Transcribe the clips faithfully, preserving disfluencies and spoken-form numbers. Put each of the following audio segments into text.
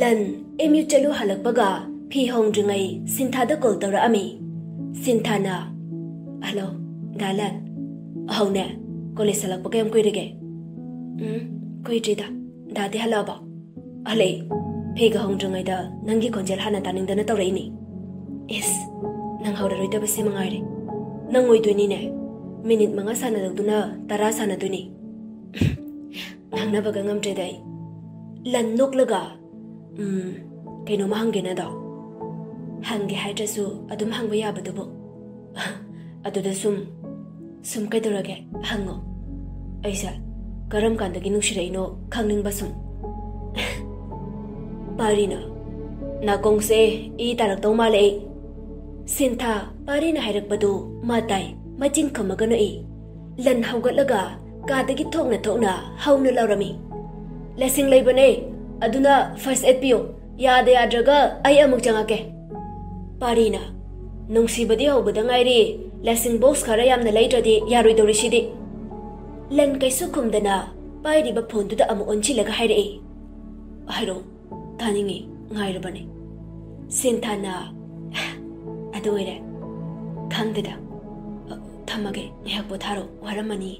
ꯂꯟ M U ꯆꯠꯂꯨ ꯍꯜꯂꯛꯄꯒ ꯐꯤ ꯍꯣꯡꯗ꯭ꯔꯤꯉꯩ ꯁꯤꯟꯊꯥꯗ ꯀꯣꯜ ꯇꯧꯔꯛꯑꯝꯃꯤ꯫ ꯁꯤꯟꯊꯥꯅ, "ꯍꯜꯂꯣ, ꯗꯥ ꯂꯟ꯫ ꯑꯍꯧꯅꯦ, ꯀꯣꯂꯦꯖ ꯍꯜꯂꯛꯄ ꯀꯌꯥꯝ ꯀꯨꯏꯔꯒꯦ?" "ꯎꯝ, ꯀꯨꯏꯗ꯭ꯔꯤꯗ꯫ ꯗꯥꯗꯤ ꯍꯜꯂꯛꯑꯕꯣ?" "ꯍꯜꯂꯛꯏ꯫ ꯐꯤꯒ ꯍꯣꯡꯗ꯭ꯔꯤꯉꯩꯗ ꯅꯪꯒꯤ ꯈꯣꯟꯖꯦꯜ ꯍꯥꯟꯅ ꯇꯥꯅꯤꯡꯗꯅ ꯇꯧꯔꯛꯏꯅꯤ꯫" "ꯏꯁ, ꯅꯪ ꯍꯧꯔꯔꯣꯏꯗꯕꯁꯦ ꯃꯉꯥꯏꯔꯦ꯫ ꯅꯪ ꯑꯣꯏꯗꯣꯏꯅꯤꯅꯦ꯫ ꯃꯤꯅꯤꯠ ꯃꯉꯥ ꯁꯥꯟꯅꯗꯧꯗꯨꯅ ꯇꯔꯥ ꯁꯥꯟꯅꯗꯣꯏꯅꯤ꯫" ꯉꯥꯡꯅꯕꯒ ꯉꯝꯗ꯭ꯔꯦꯗ ꯑꯩ꯫ ꯂꯟ ꯅꯣꯛꯂꯒ, "ꯎꯝ, ꯀꯩꯅꯣꯝꯃ ꯍꯪꯒꯦꯅꯗꯣ?" "ꯍꯪꯒꯦ ꯍꯥꯏꯗ꯭ꯔꯁꯨ ꯑꯗꯨꯝ ꯍꯪꯕ ꯌꯥꯕꯗꯨꯕꯨ꯫" "ꯑꯗꯨꯗ ꯁꯨꯝ, ꯁꯨꯝ ꯀꯩꯗꯧꯔꯒꯦ? ꯍꯪꯉꯣ꯫ ꯑꯩꯁꯦ ꯀꯔꯝ ꯀꯥꯟꯗꯒꯤ ꯅꯨꯡꯁꯤꯔꯛꯏꯅꯣ ꯈꯪꯅꯤꯡꯕ ꯁꯨꯝ꯫" ꯄꯥꯔꯤꯅ, "ꯅꯥꯀꯣꯡꯁꯦ ꯏ ꯇꯥꯔꯛꯇꯧ ꯃꯥꯜꯂꯦ ꯑꯩ꯫" ꯁꯤꯟꯊꯥ ꯄꯥꯔꯤꯅ ꯍꯥꯏꯔꯛꯄꯗꯨ ꯃꯥ ꯇꯥꯏ, ꯃꯆꯤꯟ ꯈꯨꯝꯃꯒ ꯅꯣꯛꯏ꯫ ꯂꯟ ꯍꯧꯒꯠꯂꯒ ꯀꯥꯗꯒꯤ ꯊꯣꯛꯅ ꯊꯣꯛꯅ ꯍꯧꯅ ꯂꯥꯎꯔꯝꯃꯤ, "ꯂꯁꯤꯡ ꯂꯩꯕꯅꯦ, ꯑꯗꯨꯅ ꯐꯥꯔꯁ ꯑꯦꯗ ꯄꯤꯌꯨ꯫ ꯌꯥꯗ ꯌꯥꯗ꯭ꯔꯒ ꯑꯩ ꯑꯃꯨꯛ ꯆꯪꯉꯛꯀꯦ꯫" ꯄꯥꯔꯤꯅ, "ꯅꯨꯡꯁꯤꯕꯗꯤ ꯍꯧꯕꯗ ꯉꯥꯏꯔꯤ, ꯂꯁꯤꯡ ꯕꯣꯛꯁ ꯈꯔ ꯌꯥꯝꯅ ꯂꯩꯗ꯭ꯔꯗꯤ ꯌꯥꯔꯣꯏꯗꯧꯔꯤꯁꯤꯗꯤ꯫" ꯂꯟ ꯀꯩꯁꯨ ꯈꯨꯝꯗꯅ ꯄꯥꯏꯔꯤꯕ ꯐꯣꯟꯗꯨꯗ ꯑꯃꯨꯛ ꯑꯣꯟꯁꯤꯜꯂꯒ ꯍꯥꯏꯔꯛꯏ, "ꯍꯥꯏꯔꯛꯑꯣ, ꯇꯥꯅꯤꯡꯉꯤ, ꯉꯥꯏꯔꯕꯅꯤ꯫" ꯁꯤꯟꯊꯥꯅ, "ꯑꯗꯨ ꯑꯣꯏꯔꯦ, ꯈꯪꯗꯦꯗ꯫ ꯑ, ꯊꯝꯃꯒꯦ, ꯉꯥꯏꯍꯥꯛ ꯄꯣꯊꯥꯔꯣ, ꯋꯥꯔꯝꯃꯅꯤ꯫"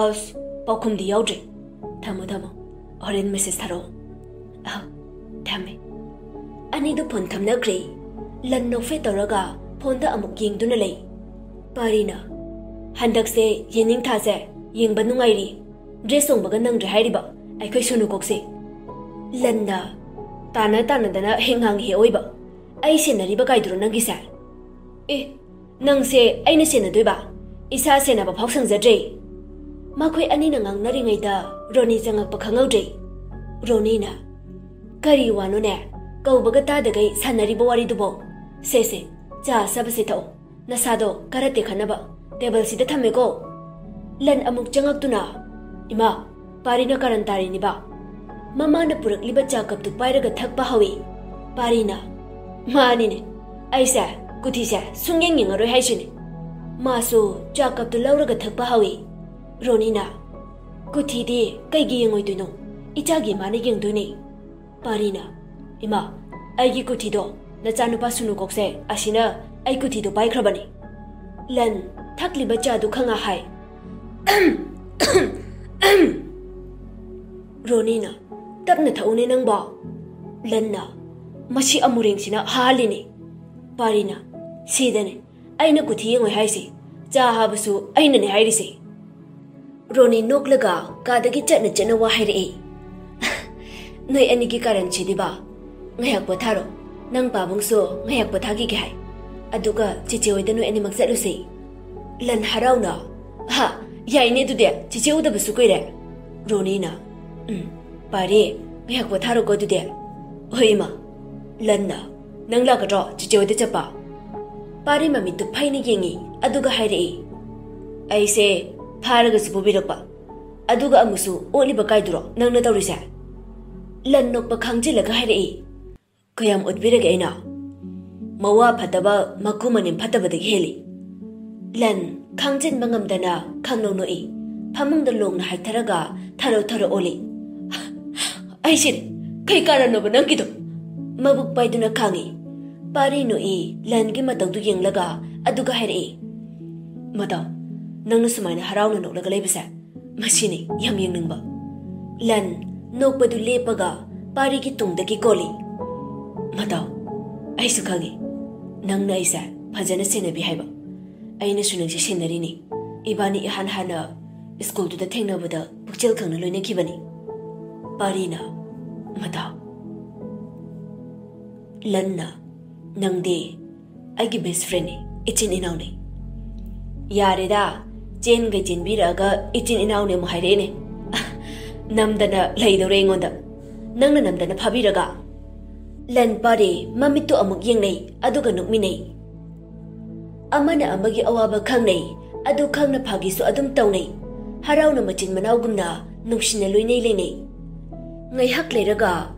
"ꯑꯁ, ꯄꯥꯎꯈꯨꯝꯗꯤ ꯌꯥꯎꯗ꯭ꯔꯦ꯫ ꯊꯝꯃꯣ, ꯊꯝꯃꯣ, ꯍꯣꯔꯦꯟ ꯃꯦꯁꯦꯖ ꯊꯥꯔꯛꯑꯣ꯫" "ꯑ, ꯊꯝꯃꯦ꯫" ꯑꯅꯤꯗꯨ ꯐꯣꯟ ꯊꯝꯅꯈ꯭ꯔꯦ꯫ ꯂꯟ ꯅꯣꯛꯐꯦꯠ ꯇꯧꯔꯒ ꯐꯣꯟꯗ ꯑꯃꯨꯛ ꯌꯦꯡꯗꯨꯅ ꯂꯩ꯫ ꯄꯥꯔꯤꯅ, "ꯍꯟꯗꯛꯁꯦ ꯌꯦꯅꯤꯡꯊꯥꯁꯦ ꯌꯦꯡꯕ ꯅꯨꯡꯉꯥꯏꯔꯤ꯫ ꯗ꯭ꯔꯦꯁ ꯍꯣꯡꯕꯒ ꯅꯪꯗ꯭ꯔꯦ ꯍꯥꯏꯔꯤꯕ ꯑꯩꯈꯣꯏ ꯁꯣꯅꯨꯀꯣꯛꯁꯦ꯫" ꯂꯟꯅ, "ꯇꯥꯅ ꯇꯥꯅꯗꯅ ꯍꯦꯛ ꯉꯥꯡꯉꯤꯍꯦ ꯑꯣꯏꯕ꯫ ꯑꯩ ꯁꯦꯟꯅꯔꯤꯕ ꯀꯥꯏꯗꯨꯔꯣ ꯅꯪꯒꯤꯁꯦ?" "ꯑꯦ, ꯅꯪꯁꯦ ꯑꯩꯅ ꯁꯦꯟꯅꯗꯣꯏꯕ? ꯏꯁꯥ ꯁꯦꯟꯅꯕ ꯐꯥꯎ ꯁꯪꯖꯗ꯭ꯔꯦ꯫" ꯃꯈꯣꯏ ꯑꯅꯤꯅ ꯉꯥꯡꯅꯔꯤꯉꯩꯗ ꯔꯣꯅꯤ ꯆꯪꯉꯛꯄ ꯈꯪꯍꯧꯗ꯭ꯔꯦ꯫ ꯔꯣꯅꯤꯅ, "ꯀꯔꯤ ꯋꯥꯅꯣꯅꯦ? ꯀꯧꯕꯒ ꯇꯥꯗꯒꯩ ꯁꯥꯟꯅꯔꯤꯕ ꯋꯥꯔꯤꯗꯨꯕꯣ? ꯁꯦ, ꯁꯦ, ꯆꯥ ꯑꯁꯥꯕꯁꯦ ꯊꯛꯑꯣ꯫ ꯅꯁꯥꯗꯣ ꯈꯔ ꯇꯦꯛꯈꯠꯅꯕ ꯇꯦꯕꯜꯁꯤꯗ ꯊꯝꯃꯦꯀꯣ꯫" ꯂꯟ ꯑꯃꯨꯛ ꯆꯪꯉꯛꯇꯨꯅ, "ꯏꯃꯥ, ꯄꯥꯔꯤꯅ ꯀꯔꯟ ꯇꯥꯔꯤꯅꯤꯕ꯫" ꯃꯃꯥꯅ ꯄꯨꯔꯛꯂꯤꯕ ꯆꯥ ꯀꯞꯇꯨ ꯄꯥꯏꯔꯒ ꯊꯛꯄ ꯍꯧꯏ꯫ ꯄꯥꯔꯤꯅ, "ꯃꯥꯅꯤꯅꯦ, ꯑꯩꯁꯦ ꯀꯨꯊꯤꯁꯦ ꯁꯨꯡꯌꯦꯡ ꯌꯦꯡꯉꯔꯣꯏ ꯍꯥꯏꯁꯤꯅꯦ꯫" ꯃꯥꯁꯨ ꯆꯥ ꯀꯞꯇꯨ ꯂꯧꯔꯒ ꯊꯛꯄ ꯍꯧꯏ꯫ ꯔꯣꯅꯤꯅ, "ꯀꯨꯊꯤꯗꯤ ꯀꯩꯒꯤ ꯌꯦꯡꯉꯣꯏꯗꯣꯏꯅꯣ? ꯏꯆꯥꯒꯤ ꯏꯃꯥꯅ ꯌꯦꯡꯗꯣꯏꯅꯦ꯫" ꯄꯥꯔꯤꯅ, "ꯏꯃꯥ, ꯑꯩꯒꯤ ꯀꯨꯊꯤꯗꯣ, ꯅꯆꯥꯅꯨꯄꯥ ꯁꯨꯅꯨꯀꯣꯛꯁꯦ ꯑꯁꯤꯅ ꯑꯩ ꯀꯨꯊꯤꯗꯣ ꯄꯥꯏꯈ꯭ꯔꯕꯅꯤ꯫" ꯂꯟ ꯊꯛꯂꯤꯕ ꯆꯥꯗꯨ ꯈꯪꯉ ꯍꯥꯏ꯫ ꯔꯣꯅꯤꯅ, "ꯇꯞꯅ ꯊꯛꯎꯅꯦ ꯅꯪꯕꯣ꯫" ꯂꯟꯅ, "ꯃꯁꯤ ꯑꯃꯨꯔꯦꯡꯁꯤꯅ ꯍꯥꯍꯜꯂꯤꯅꯦ꯫" ꯄꯥꯔꯤꯅ, "ꯁꯤꯗꯅꯦ ꯑꯩꯅ ꯀꯨꯊꯤ ꯌꯦꯡꯉꯣꯏ ꯍꯥꯏꯁꯦ, ꯆꯥ ꯍꯥꯕꯁꯨ ꯑꯩꯅꯅꯦ ꯍꯥꯏꯔꯤꯁꯦ꯫" ꯔꯣꯅꯤ ꯅꯣꯛꯂꯒ ꯀꯥꯗꯒꯤ ꯆꯠꯅ ꯆꯠꯅ ꯋꯥ ꯍꯥꯏꯔꯛꯏ꯫ "ꯅꯣꯏ ꯑꯅꯤꯒꯤ ꯀꯥꯔꯟꯁꯤꯗꯤꯕ꯫ ꯉꯥꯏꯍꯥꯛ ꯄꯣꯊꯥꯔꯣ, ꯅꯪ ꯄꯥꯕꯨꯡꯁꯨ ꯉꯥꯏꯍꯥꯛ ꯄꯣꯊꯥꯈꯤꯒꯦ ꯍꯥꯏ꯫ ꯑꯗꯨꯒ ꯆꯦꯆꯦ ꯍꯣꯏꯗ ꯅꯣꯏ ꯑꯅꯤꯃꯛ ꯆꯠꯂꯨꯁꯦ꯫" ꯂꯟ ꯍꯔꯥꯎꯅ, "ꯍꯥ, ꯌꯥꯏꯅꯦ ꯑꯗꯨꯗꯤ, ꯆꯦꯆꯦ ꯎꯗꯕꯁꯨ ꯀꯨꯏꯔꯦ꯫" ꯔꯣꯅꯤꯅ, "ꯎꯝ, ꯄꯥꯔꯤ, ꯉꯥꯏꯍꯥꯛ ꯄꯣꯊꯥꯔꯣꯀꯣ ꯑꯗꯨꯗꯤ꯫" "ꯍꯣꯏ ꯏꯃꯥ꯫" ꯂꯟꯅ, "ꯅꯪ ꯂꯥꯛꯀꯗ꯭ꯔꯣ ꯆꯦꯆꯦ ꯍꯣꯏꯗ ꯆꯠꯄ?" ꯄꯥꯔꯤ ꯃꯃꯤꯠꯇꯨ ꯐꯩꯅ ꯌꯦꯡꯉꯤ, ꯑꯗꯨꯒ ꯍꯥꯏꯔꯛꯏ, "ꯑꯩꯁꯦ ꯐꯥꯔꯒꯁꯨ ꯄꯨꯕꯤꯔꯛꯄ, ꯑꯗꯨꯒ ꯑꯃꯨꯛꯁꯨ ꯑꯣꯠꯂꯤꯕ ꯀꯥꯏꯗꯨꯔꯣ ꯅꯪꯅ ꯇꯧꯔꯤꯁꯦ?" ꯂꯟ ꯅꯣꯛꯄ ꯈꯥꯡꯖꯤꯜꯂꯒ ꯍꯥꯏꯔꯛꯏ, "ꯀꯌꯥꯝ ꯎꯠꯄꯤꯔꯒꯦ ꯑꯩꯅ? ꯃꯋꯥ ꯐꯠꯇꯕ ꯃꯀꯨ ꯃꯅꯤꯟ ꯐꯠꯇꯕꯗꯒꯤ ꯍꯦꯜꯂꯤ꯫" ꯂꯟ ꯈꯥꯡꯖꯤꯟꯕ ꯉꯝꯗꯅ ꯈꯪꯅꯧ ꯅꯣꯛꯏ, ꯐꯃꯨꯡꯗ ꯂꯣꯡꯅ ꯍꯥꯏꯊꯔꯒ ꯊꯔꯣ ꯊꯔꯣ ꯑꯣꯜꯂꯤ꯫ "ꯑꯩ ꯁꯤꯔꯦ, ꯀꯩ ꯀꯥꯔꯟꯅꯣꯕ ꯅꯪꯒꯤꯗꯣ?" ꯃꯕꯨꯛ ꯄꯥꯏꯗꯨꯅ ꯈꯥꯡꯉꯤ꯫ ꯄꯥꯔꯤ ꯅꯣꯛꯏ, ꯂꯟꯒꯤ ꯃꯇꯧꯗꯨ ꯌꯦꯡꯂꯒ, ꯑꯗꯨꯒ ꯍꯥꯏꯔꯛꯏ, "ꯃꯇꯧ, ꯅꯪꯅ ꯁꯨꯃꯥꯏꯅ ꯍꯔꯥꯎꯅ ꯅꯣꯛꯂꯒ ꯂꯩꯕꯁꯦ, ꯃꯁꯤꯅꯤ ꯌꯥꯝ ꯌꯦꯡꯅꯤꯡꯕ꯫" ꯂꯟ ꯅꯣꯛꯄꯗꯨ ꯂꯦꯞꯄꯒ ꯄꯥꯔꯤꯒꯤ ꯇꯨꯡꯗꯒꯤ ꯀꯣꯜꯂꯤ꯫ "ꯃꯇꯧ, ꯑꯩꯁꯨ ꯈꯪꯉꯤ ꯅꯪꯅ ꯑꯩꯁꯦ ꯐꯖꯅ ꯁꯦꯟꯅꯕꯤ ꯍꯥꯏꯕ꯫ ꯑꯩꯅꯁꯨ ꯅꯪꯁꯦ ꯁꯦꯟꯅꯔꯤꯅꯤ꯫ ꯏꯕꯥꯅꯤ ꯏꯍꯥꯟ ꯍꯥꯟꯅ ꯁ꯭ꯀꯨꯜꯗꯨꯗ ꯊꯦꯡꯅꯕꯗ ꯄꯨꯛꯆꯦꯜ ꯈꯪꯅ ꯂꯣꯏꯅꯈꯤꯕꯅꯤ꯫" ꯄꯥꯔꯤꯅ, "ꯃꯇꯧ꯫" ꯂꯟꯅ, "ꯅꯪꯗꯤ ꯑꯩꯒꯤ ꯕꯦꯁ ꯐ꯭ꯔꯦꯟꯅꯤ, ꯏꯆꯤꯟ ꯏꯅꯥꯎꯅꯤ꯫" "ꯌꯥꯔꯦꯗ, ꯆꯦꯟꯒꯩ ꯆꯦꯟꯕꯤꯔꯛꯑꯒ ꯏꯆꯤꯟ ꯏꯅꯥꯎꯅꯤ ꯑꯃꯨꯛ ꯍꯥꯏꯔꯛꯑꯦꯅꯦ꯫ ꯅꯝꯗꯅ ꯂꯩꯗꯧꯔꯦ ꯑꯩꯉꯣꯟꯗ꯫ ꯅꯪꯅ ꯅꯝꯗꯅ ꯐꯥꯕꯤꯔꯒ꯫" ꯂꯟ ꯄꯥꯔꯤ ꯃꯃꯤꯠꯇꯨ ꯑꯃꯨꯛ ꯌꯦꯡꯅꯩ, ꯑꯗꯨꯒ ꯅꯣꯛꯃꯤꯟꯅꯩ꯫ ꯑꯃꯅ ꯑꯃꯒꯤ ꯑꯋꯥꯕ ꯈꯪꯅꯩ, ꯑꯗꯨ ꯈꯪꯅ ꯐꯥꯒꯤꯁꯨ ꯑꯗꯨꯝ ꯇꯧꯅꯩ꯫ ꯍꯔꯥꯎꯅ ꯃꯆꯤꯟ ꯃꯅꯥꯎꯒꯨꯝꯅ ꯅꯨꯡꯁꯤꯅ ꯂꯣꯏꯅꯩ ꯂꯩꯅꯩ꯫ ꯉꯥꯏꯍꯥꯛ ꯂꯩꯔꯒ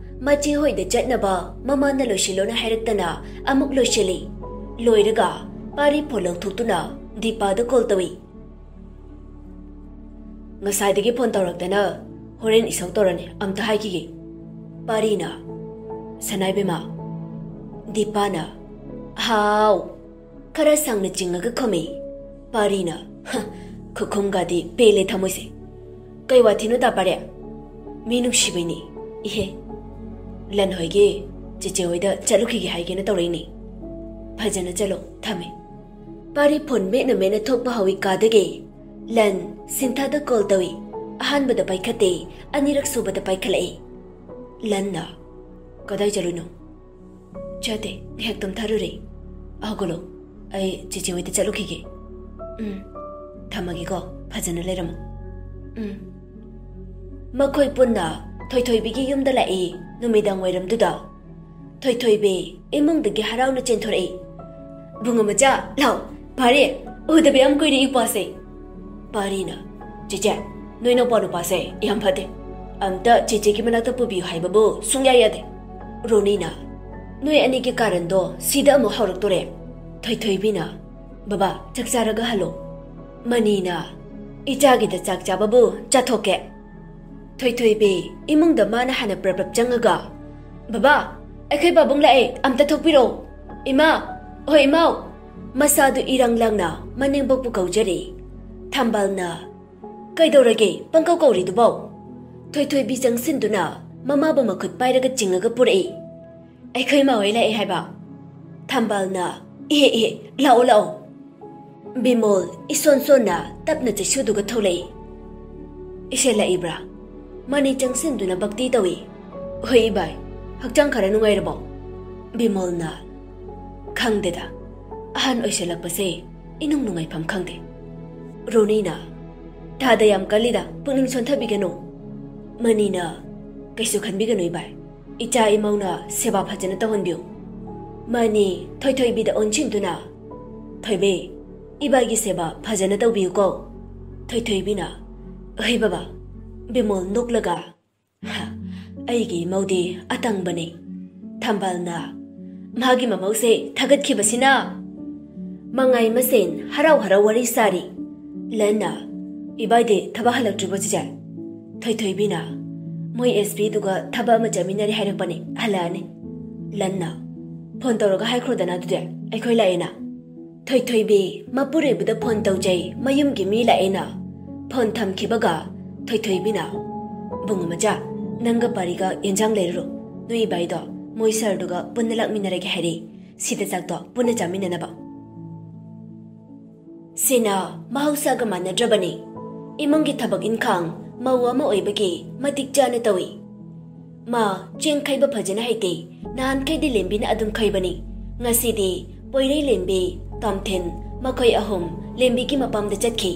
ꯃꯆꯦ ꯍꯣꯏꯗ ꯆꯠꯅꯕ ꯃꯃꯥꯅ ꯂꯣꯏꯁꯤꯜꯂꯣꯅ ꯍꯥꯏꯔꯛꯇꯅ ꯑꯃꯨꯛ ꯂꯣꯏꯁꯤꯜꯂꯤ꯫ ꯂꯣꯏꯔꯒ ꯄꯥꯔꯤ ꯐꯣꯟ ꯂꯧꯊꯣꯛꯇꯨꯅ ꯗꯤꯄꯥꯗ ꯀꯣꯜ ꯇꯧꯏ꯫ "ꯉꯁꯥꯏꯗꯒꯤ ꯐꯣꯟ ꯇꯧꯔꯛꯇꯅ ꯍꯣꯔꯦꯟ ꯏꯁꯧ ꯇꯧꯔꯅꯤ, ꯑꯝꯇ ꯍꯥꯏꯈꯤꯒꯦ꯫" ꯄꯥꯔꯤꯅ, "ꯁꯅꯥꯏꯕꯦꯝꯃ?" ꯗꯤꯄꯥꯅ, "ꯍꯥꯎ?" ꯈꯔ ꯁꯥꯡꯅ ꯆꯤꯡꯉꯒ ꯈꯨꯝꯃꯤ꯫ ꯄꯥꯔꯤꯅ, "ꯍ, ꯈꯨꯈꯨꯝꯒꯗꯤ ꯄꯦꯜꯂꯦ ꯊꯃꯣꯏꯁꯦ꯫ ꯀꯩ ꯋꯥꯊꯤꯅꯣ ꯇꯥ ꯄꯥꯔꯦ? ꯃꯤ ꯅꯨꯡꯁꯤꯕꯩꯅꯤ꯫ ꯏꯍꯦ, ꯂꯟ ꯍꯣꯏꯒꯤ ꯆꯦꯆꯦ ꯍꯣꯏꯗ ꯆꯠꯂꯨꯈꯤꯒꯦ ꯍꯥꯏꯒꯦꯅ ꯇꯧꯔꯛꯏꯅꯤ꯫ ꯐꯖꯅ ꯆꯠꯂꯣ, ꯊꯝꯃꯦ꯫" ꯄꯥꯔꯤ ꯐꯣꯟ ꯃꯦꯠꯅ ꯃꯦꯠꯅ ꯊꯣꯛꯄ ꯍꯧꯏ ꯀꯥꯗꯒꯤ꯫ ꯂꯟ ꯁꯤꯟꯊꯥꯗ ꯀꯣꯜ ꯇꯧꯏ꯫ ꯑꯍꯥꯟꯕꯗ ꯄꯥꯏꯈꯠꯇꯦ, ꯑꯅꯤꯔꯛ ꯁꯨꯕꯗ ꯄꯥꯏꯈꯠꯂꯛꯏ꯫ ꯂꯟꯅ, "ꯀꯗꯥꯏ ꯆꯠꯂꯨꯏꯅꯣ?" "ꯆꯠꯇꯦ, ꯉꯥꯏꯍꯥꯛ ꯇꯨꯝꯊꯔꯨꯔꯦ꯫" "ꯍꯧꯒꯠꯂꯣ, ꯑꯩ ꯆꯦꯆꯦ ꯍꯣꯏꯗ ꯆꯠꯂꯨꯈꯤꯒꯦ꯫" "ꯎꯝ, ꯊꯝꯃꯒꯦꯀꯣ, ꯐꯖꯅ ꯂꯩꯔꯝꯃꯣ꯫" "ꯎꯝ꯫" ꯃꯈꯣꯏ ꯄꯨꯟꯅ ꯊꯣꯏꯊꯣꯏꯕꯤꯒꯤ ꯌꯨꯝꯗ ꯂꯥꯛꯏ꯫ ꯅꯨꯃꯤꯗꯥꯡ ꯋꯥꯏꯔꯝꯗꯨꯗ ꯊꯣꯏꯊꯣꯏꯕꯤ ꯏꯃꯨꯡꯗꯒꯤ ꯍꯔꯥꯎꯅ ꯆꯦꯟꯊꯣꯔꯛꯏ꯫ "ꯕꯨꯡꯉꯣ ꯃꯆꯥ, ꯂꯥꯎ, ꯄꯥꯔꯤ, ꯎꯗꯕ ꯌꯥꯝ ꯀꯨꯏꯔꯦ ꯏꯄ꯭ꯋꯥꯁꯦ꯫" ꯄꯥꯔꯤꯅ, "ꯆꯦꯆꯦ, ꯅꯣꯏ ꯅꯧꯄꯥ ꯅꯨꯄꯥꯁꯦ ꯌꯥꯝ ꯐꯠꯇꯦ꯫ ꯑꯝꯇ ꯆꯦꯆꯦꯒꯤ ꯃꯅꯥꯛꯇ ꯄꯨꯕꯤꯌꯨ ꯍꯥꯏꯕꯕꯨ ꯁꯨꯡꯌꯥ ꯌꯥꯗꯦ꯫" ꯔꯣꯅꯤꯅ, "ꯅꯣꯏ ꯑꯅꯤꯒꯤ ꯀꯥꯔꯟꯗꯣ ꯁꯤꯗ ꯑꯃꯨꯛ ꯍꯧꯔꯛꯇꯣꯔꯦ꯫" ꯊꯣꯏꯊꯣꯏꯕꯤꯅ, "ꯕꯕꯥ, ꯆꯥꯛ ꯆꯥꯔꯒ ꯍꯜꯂꯣ꯫" ꯃꯅꯤꯅ, "ꯏꯆꯥꯒꯤꯗ ꯆꯥꯛ ꯆꯥꯕꯕꯨ ꯆꯥꯊꯣꯛꯀꯦ꯫" ꯊꯣꯏꯊꯣꯏꯕꯤ ꯏꯃꯨꯡꯗ ꯃꯥꯅ ꯍꯥꯟꯅ ꯄ꯭ꯔꯞ ꯄ꯭ꯔꯞ ꯆꯪꯉꯒ, "ꯕꯕꯥ, ꯑꯩꯈꯣꯏ ꯄꯥꯕꯨꯡ ꯂꯥꯛꯑꯦ, ꯑꯝꯇ ꯊꯣꯛꯄꯤꯔꯛꯑꯣ꯫ ꯏꯃꯥ, ꯍꯣꯏ ꯏꯃꯥꯎ꯫" ꯃꯁꯥꯗꯨ ꯏꯔꯪ ꯂꯪꯅ ꯃꯅꯦꯝꯕꯣꯛꯄꯨ ꯀꯧꯖꯔꯤ꯫ ꯊꯝꯕꯥꯜꯅ, "ꯀꯩꯗꯧꯔꯒꯦ ꯄꯪꯀꯧ ꯀꯧꯔꯤꯗꯨꯕꯣ?" ꯊꯣꯏꯊꯣꯏꯕꯤ ꯆꯪꯁꯤꯟꯗꯨꯅ ꯃꯃꯥꯕꯨ ꯃꯈꯨꯠ ꯄꯥꯏꯔꯒ ꯆꯤꯡꯉꯒ ꯄꯨꯔꯛꯏ꯫ "ꯑꯩꯈꯣꯏ ꯏꯃꯥ ꯍꯣꯏ ꯂꯥꯛꯑꯦ ꯍꯥꯏꯕ꯫" ꯊꯝꯕꯥꯜꯅ, "ꯏꯍꯦ ꯏꯍꯦ, ꯂꯥꯛꯑꯣ ꯂꯥꯛꯑꯣ꯫" ꯕꯤꯃꯣꯜ ꯏꯁꯣꯟ ꯁꯣꯟꯅ ꯇꯞꯅ ꯆꯩꯁꯨꯗꯨꯒ ꯊꯣꯛꯂꯛꯏ꯫ "ꯏꯁꯜꯂꯛꯏꯕ꯭ꯔꯥ?" ꯃꯅꯤ ꯆꯪꯁꯤꯟꯗꯨꯅ ꯚꯛꯇꯤ ꯇꯧꯏ꯫ "ꯍꯣꯏ ꯏꯕꯥꯏ, ꯍꯛꯆꯥꯡ ꯈꯔ ꯅꯨꯡꯉꯥꯏꯔꯕꯣ?" ꯕꯤꯃꯣꯜꯅ, "ꯈꯪꯗꯦꯗ, ꯑꯍꯟ ꯑꯣꯏꯁꯜꯂꯛꯄꯁꯦ ꯏꯅꯨꯡ ꯅꯨꯡꯉꯥꯏꯐꯝ ꯈꯪꯗꯦ꯫" ꯔꯣꯅꯤꯅ, "ꯊꯥꯗ ꯌꯥꯝ ꯀꯜꯂꯤꯗ, ꯄꯨꯛꯅꯤꯡ ꯁꯣꯟꯊꯕꯤꯒꯅꯨ꯫" ꯃꯅꯤꯅ, "ꯀꯩꯁꯨ ꯈꯟꯕꯤꯒꯅꯨ ꯏꯕꯥꯏ, ꯏꯆꯥ ꯏꯃꯧꯅ ꯁꯦꯕꯥ ꯐꯖꯅ ꯇꯧꯍꯟꯕꯤꯌꯨ꯫" ꯃꯅꯤ ꯊꯣꯏꯊꯣꯏꯕꯤꯗ ꯑꯣꯟꯁꯤꯟꯗꯨꯅ, "ꯊꯣꯏꯕꯤ, ꯏꯕꯥꯏꯒꯤ ꯁꯦꯕꯥ ꯐꯖꯅ ꯇꯧꯕꯤꯌꯨꯀꯣ꯫" ꯊꯣꯏꯊꯣꯏꯕꯤꯅ, "ꯍꯩ ꯕꯕꯥ꯫" ꯕꯤꯃꯣꯜ ꯅꯣꯛꯂꯒ, "ꯍ, ꯑꯩꯒꯤ ꯏꯃꯧꯗꯤ ꯑꯇꯪꯕꯅꯤ꯫" ꯊꯝꯕꯥꯜꯅ, "ꯃꯥꯒꯤ ꯃꯃꯧꯁꯦ ꯊꯥꯒꯠꯈꯤꯕꯁꯤꯅ!" ꯃꯉꯥꯏ ꯃꯁꯦꯟ ꯍꯔꯥꯎ ꯍꯔꯥꯎ ꯋꯥꯔꯤ ꯁꯥꯔꯤ꯫ ꯂꯟꯅ, "ꯏꯕꯥꯏꯗꯤ ꯊꯕꯛ ꯍꯜꯂꯛꯇ꯭ꯔꯤꯕꯣ ꯆꯤꯆꯦ?" ꯊꯣꯏꯊꯣꯏꯕꯤꯅ, "ꯃꯣꯏ ꯑꯦꯁ ꯄꯤꯗꯨꯒ ꯊꯕꯛ ꯑꯃ ꯆꯠꯃꯤꯟꯅꯔꯦ ꯍꯥꯏꯔꯛꯄꯅꯦ, ꯍꯜꯂꯛꯑꯅꯤ꯫ ꯂꯟꯅ, "ꯐꯣꯟ ꯇꯧꯔꯒ ꯍꯥꯏꯈ꯭ꯔꯣꯗꯅ ꯑꯗꯨꯗꯤ, ꯑꯩꯈꯣꯏ ꯂꯥꯛꯑꯦꯅ"꯫ "ꯊꯣꯏꯊꯣꯏꯕꯤ, ꯃꯄꯨꯔꯣꯏꯕꯗ ꯐꯣꯟ ꯇꯧꯖꯩ, ꯃꯌꯨꯝꯒꯤ ꯃꯤ ꯂꯥꯛꯑꯦꯅ"꯫ ꯐꯣꯟ ꯊꯝꯈꯤꯕꯒ ꯊꯣꯏꯊꯣꯏꯕꯤꯅ, "ꯕꯨꯡꯉꯣ ꯃꯆꯥ, ꯅꯪꯒ ꯄꯥꯔꯤꯒ ꯌꯦꯟꯖꯥꯡ ꯂꯩꯔꯨꯔꯣ꯫ ꯅꯣꯏ ꯏꯕꯥꯏꯗꯣ ꯃꯣꯏ ꯁꯥꯔꯗꯨꯒ ꯄꯨꯟꯅ ꯂꯥꯛꯃꯤꯟꯅꯔꯒꯦ ꯍꯥꯏꯔꯦ꯫ ꯁꯤꯗ ꯆꯥꯛꯇꯣ ꯄꯨꯟꯅ ꯆꯥꯃꯤꯟꯅꯅꯕ"꯫ ꯁꯤꯅ ꯃꯍꯧꯁꯥꯒ ꯃꯥꯟꯅꯗ꯭ꯔꯕꯅꯤ꯫ ꯏꯃꯨꯡꯒꯤ ꯊꯕꯛ ꯏꯟꯈꯥꯡ ꯃꯧ ꯑꯃ ꯑꯣꯏꯕꯒꯤ ꯃꯇꯤꯛ ꯆꯥꯅ ꯇꯧꯏ꯫ ꯃꯥ ꯆꯦꯡ ꯈꯩꯕ ꯐꯖꯅ ꯍꯩꯇꯦ꯫ ꯅꯍꯥꯟꯈꯩꯗꯤ ꯂꯦꯝꯕꯤꯅ ꯑꯗꯨꯝ ꯈꯩꯕꯅꯤ꯫ ꯉꯁꯤꯗꯤ ꯄꯣꯏꯔꯩ, ꯂꯦꯝꯕꯤ, ꯇꯣꯝꯊꯤꯟ, ꯃꯈꯣꯏ ꯑꯍꯨꯝ ꯂꯦꯝꯕꯤꯒꯤ ꯃꯄꯥꯝꯗ ꯆꯠꯈꯤ꯫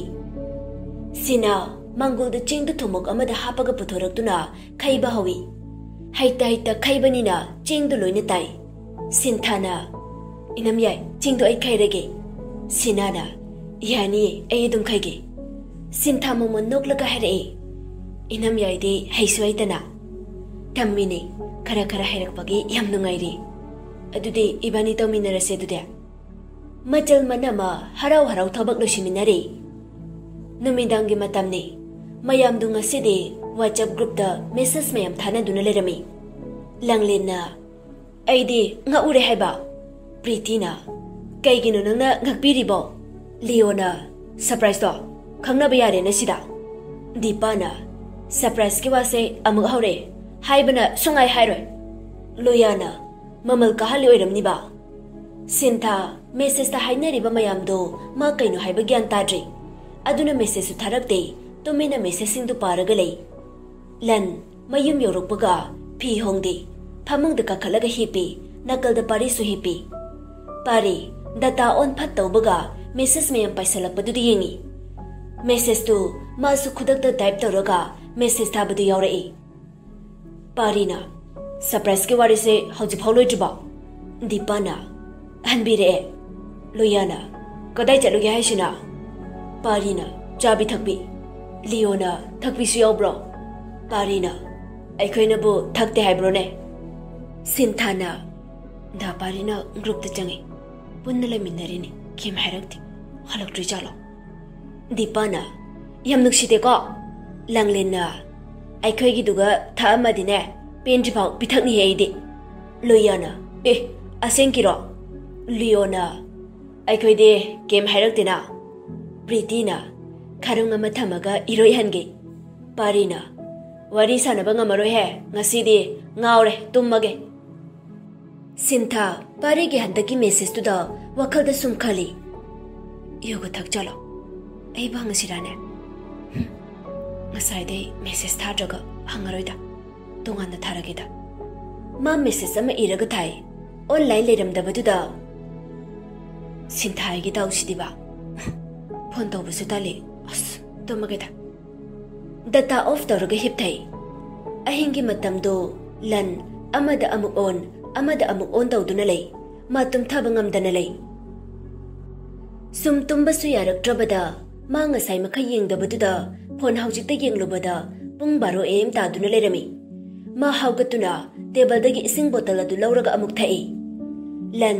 ꯁꯤꯅ ꯃꯪꯒꯣꯜꯗ ꯆꯦꯡꯗꯨ ꯊꯨꯝꯃꯣꯛ ꯑꯃꯗ ꯍꯥꯞꯄꯒ ꯄꯨꯊꯣꯔꯛꯇꯨꯅ ꯈꯩꯕ ꯍꯧꯏ꯫ ꯍꯩꯇ ꯍꯩꯇ ꯈꯩꯕꯅꯤꯅ ꯆꯦꯡꯗꯨ ꯂꯣꯏꯅ ꯇꯥꯏ꯫ ꯁꯤꯟꯊꯥꯅ, "ꯏꯅꯝ ꯌꯥꯏ, ꯆꯦꯡꯗꯣ ꯑꯩ ꯈꯩꯔꯒꯦ"꯫ ꯁꯤꯅꯥꯅ, "ꯌꯥꯅꯤꯌꯦ, ꯑꯩ ꯑꯗꯨꯝ ꯈꯩꯒꯦ"꯫ ꯁꯤꯟꯊꯥ ꯃꯃꯣꯟ ꯅꯣꯛꯂꯒ ꯍꯥꯏꯔꯛꯏ, "ꯏꯅꯝ ꯌꯥꯏꯗꯤ ꯍꯩꯁꯨ ꯍꯩꯇꯅ"꯫ "ꯇꯝꯃꯤꯅꯦ, ꯈꯔ ꯈꯔ ꯍꯩꯔꯛꯄꯒꯤ ꯌꯥꯝ ꯅꯨꯡꯉꯥꯏꯔꯤ꯫ ꯑꯗꯨꯗꯤ ꯏꯕꯥꯅꯤ ꯇꯧꯃꯤꯟꯅꯔꯁꯦ ꯑꯗꯨꯗꯤ"꯫ ꯃꯆꯜ ꯃꯅꯝ ꯍꯔꯥꯎ ꯍꯔꯥꯎ ꯊꯕꯛ ꯂꯣꯏꯁꯤꯟꯃꯤꯟꯅꯔꯤ꯫ ꯅꯨꯃꯤꯗꯥꯡꯒꯤ ꯃꯇꯝꯅꯤ꯫ ꯃꯌꯥꯝꯗꯨ ꯉꯁꯤꯗꯤ WhatsApp groupꯇ message ꯃꯌꯥꯝ ꯊꯥꯅꯗꯨꯅ ꯂꯩꯔꯝꯃꯤ꯫ ꯂꯥꯡꯂꯦꯟꯅ, "ꯑꯩꯗꯤ ꯉꯛꯎꯔꯦ ꯍꯥꯏꯕ"꯫ ꯄ꯭ꯔꯤꯇꯤꯅ, "ꯀꯩꯒꯤꯅꯣ ꯅꯪꯅ ꯉꯛꯄꯤꯔꯤꯕꯣ?" ꯂꯤꯌꯣꯅ, "Surpriseꯇꯣ ꯈꯪꯅꯕ ꯌꯥꯔꯦꯅ ꯁꯤꯗ"꯫ ꯗꯤꯄꯥꯅ, "Surpriseꯀꯤ ꯋꯥꯁꯦ ꯑꯃꯨꯛ ꯍꯧꯔꯦ꯫ ꯍꯥꯏꯕꯅ ꯁꯨꯡꯍꯥꯏ ꯍꯥꯏꯔꯣꯏ"꯫ ꯂꯣꯌꯥꯅ, "ꯃꯃꯜ ꯀꯥꯍꯜꯂꯤ ꯑꯣꯏꯔꯝꯅꯤꯕ"꯫ ꯁꯤꯟꯊꯥ messageꯇ ꯍꯥꯏꯅꯔꯤꯕ ꯃꯌꯥꯝꯗꯣ ꯃꯥ ꯀꯩꯅꯣ ꯍꯥꯏꯕ ꯒ꯭ꯌꯥꯟ ꯇꯥꯗ꯭ꯔꯤ꯫ ꯑꯗꯨꯅ messageꯁꯨ ꯊꯥꯔꯛꯇꯦ꯫ ꯇꯨꯃꯤꯟꯅ messageꯁꯤꯡꯗꯨ ꯄꯥꯔꯒ ꯂꯩ꯫ ꯂꯟ ꯃꯌꯨꯝ ꯌꯧꯔꯛꯄꯒ ꯐꯤ ꯍꯣꯡꯗꯦ꯫ ꯐꯃꯨꯡꯗ ꯀꯥꯈꯠꯂꯒ ꯍꯤꯞꯄꯤ꯫ ꯅꯥꯀꯜꯗ ꯄꯥꯔꯤꯁꯨ ꯍꯤꯞꯄꯤ꯫ ꯄꯥꯔꯤ data on ꯐꯠ ꯇꯧꯕꯒ message ꯃꯌꯥꯝ ꯄꯥꯏꯁꯜꯂꯛꯄꯗꯨꯗ ꯌꯦꯡꯉꯤ꯫ Messageꯇꯨ ꯃꯥꯁꯨ ꯈꯨꯗꯛꯇ type ꯇꯧꯔꯒ message ꯊꯥꯕꯗꯨ ꯌꯥꯎꯔꯛꯏ꯫ ꯄꯥꯔꯤꯅ, "Surpriseꯀꯤ ꯋꯥꯔꯤꯁꯦ ꯍꯧꯖꯤꯛꯐꯥꯎ ꯂꯣꯏꯗ꯭ꯔꯤꯕꯣ?" ꯗꯤꯄꯥꯅ, "ꯍꯟꯕꯤꯔꯛꯑꯦ"꯫ ꯂꯣꯌꯥꯅ, "ꯀꯗꯥꯏ ꯆꯠꯂꯨꯒꯦ ꯍꯥꯏꯁꯤꯅ?" ꯄꯥꯔꯤꯅ, "ꯆꯥꯕꯤ ꯊꯛꯄꯤ"꯫ ꯂꯤꯌꯣꯅ, "ꯊꯛꯄꯤꯁꯨ ꯌꯥꯎꯕ꯭ꯔꯣ?" ꯄꯥꯔꯤꯅ, "ꯑꯩꯈꯣꯏꯅꯕꯨ ꯊꯛꯇꯦ ꯍꯥꯏꯕ꯭ꯔꯣꯅꯦ?" ꯁꯤꯟꯊꯥꯅ, "ꯗꯥ ꯄꯥꯔꯤꯅ groupꯇ ꯆꯪꯉꯤ, ꯄꯨꯟꯅ ꯂꯩꯃꯤꯟꯅꯔꯤꯅꯤ, ꯀꯩꯝ ꯍꯥꯏꯔꯛꯇꯦ, ꯍꯜꯂꯛꯇ꯭ꯔꯤ ꯖꯥꯠꯂꯣ?" ꯗꯤꯄꯥꯅ, "ꯌꯥꯝ ꯅꯨꯡꯁꯤꯗꯦꯀꯣ"꯫ ꯂꯥꯡꯂꯦꯟꯅ, ꯑꯩꯈꯣꯏꯒꯤꯗꯨꯒ ꯊꯛꯑꯝꯃꯗꯤꯅꯦ, ꯄꯦꯟꯗ꯭ꯔꯤꯐꯥꯎ ꯄꯤꯊꯛꯅꯤꯍꯦ ꯑꯩꯗꯤ꯫ ꯂꯨꯌꯥꯅ, "ꯑꯦ, ꯑꯁꯦꯡꯀꯤꯔꯣ?" ꯂꯤꯌꯣꯅ, "ꯑꯩꯈꯣꯏꯗꯤ ꯀꯩꯝ ꯍꯥꯏꯔꯛꯇꯦꯅ꯫" ꯄ꯭ꯔꯤꯇꯤꯅ, "ꯈꯔꯨꯡ ꯑꯃ ꯊꯝꯃꯒ ꯏꯔꯣꯏꯍꯟꯒꯦ꯫" ꯄꯥꯔꯤꯅ, "ꯋꯥꯔꯤ ꯁꯥꯟꯅꯕ ꯉꯝꯃꯔꯣꯏꯍꯦ, ꯉꯁꯤꯗꯤ ꯉꯥꯎꯔꯦ, ꯇꯨꯝꯃꯒꯦ꯫" ꯁꯤꯟꯊꯥ ꯄꯥꯔꯤꯒꯤ ꯍꯟꯗꯛꯀꯤ ꯃꯦꯁꯦꯖꯇꯨꯗ ꯋꯥꯈꯜꯗ ꯁꯨꯝ ꯈꯜꯂꯤ꯫ "ꯌꯨꯒ ꯊꯛꯆꯜꯂꯣ, ꯑꯩ ꯐꯪꯉꯁꯤꯔꯥꯅꯦ? ꯍꯨꯝ, ꯉꯁꯥꯏꯗꯩ ꯃꯦꯁꯦꯖ ꯊꯥꯗ꯭ꯔꯒ ꯍꯪꯉꯔꯣꯏꯗ, ꯇꯣꯉꯥꯟꯅ ꯊꯥꯔꯒꯦꯗ꯫" ꯃꯥ ꯃꯦꯁꯦꯖ ꯑꯃ ꯏꯔꯒ ꯊꯥꯏ꯫ ꯑꯣꯟꯂꯥꯏꯟ ꯂꯩꯔꯝꯗꯕꯗꯨꯗ ꯁꯤꯟꯊꯥꯒꯤ ꯗꯥꯎꯁꯤꯗꯤꯕ꯫ ꯐꯣꯟ ꯇꯧꯕꯁꯨ ꯇꯜꯂꯤ꯫ ꯑꯁ, ꯇꯨꯝꯃꯒꯦꯗ꯫ ꯗꯇꯥ ꯑꯣꯐ ꯇꯧꯔꯒ ꯍꯤꯞꯊꯩ꯫ ꯑꯍꯤꯡꯒꯤ ꯃꯇꯝꯗꯣ ꯂꯟ ꯑꯃꯗ ꯑꯃꯨꯛ ꯑꯣꯟ, ꯑꯃꯗ ꯑꯃꯨꯛ ꯑꯣꯟ ꯇꯧꯗꯨꯅ ꯂꯩ꯫ ꯃꯥ ꯇꯨꯝꯊꯕ ꯉꯝꯗꯅ ꯂꯩ꯫ ꯁꯨꯝ ꯇꯨꯝꯕꯁꯨ ꯌꯥꯔꯛꯇ꯭ꯔꯕꯗ ꯃꯥ ꯉꯁꯥꯏ ꯃꯈꯩ ꯌꯦꯡꯗꯕꯗꯨꯗ ꯐꯣꯟ ꯍꯧꯖꯤꯛꯇ ꯌꯦꯡꯂꯨꯕꯗ ꯄꯨꯡ ꯕꯥꯔꯣ ꯑꯦ ꯑꯦꯝ ꯇꯥꯗꯨꯅ ꯂꯩꯔꯝꯃꯤ꯫ ꯃꯥ ꯍꯧꯒꯠꯇꯨꯅ ꯇꯦꯕꯜꯗꯒꯤ ꯏꯁꯤꯡ ꯕꯣꯇꯜ ꯑꯗꯨ ꯂꯧꯔꯒ ꯑꯃꯨꯛ ꯊꯛꯏ꯫ ꯂꯟ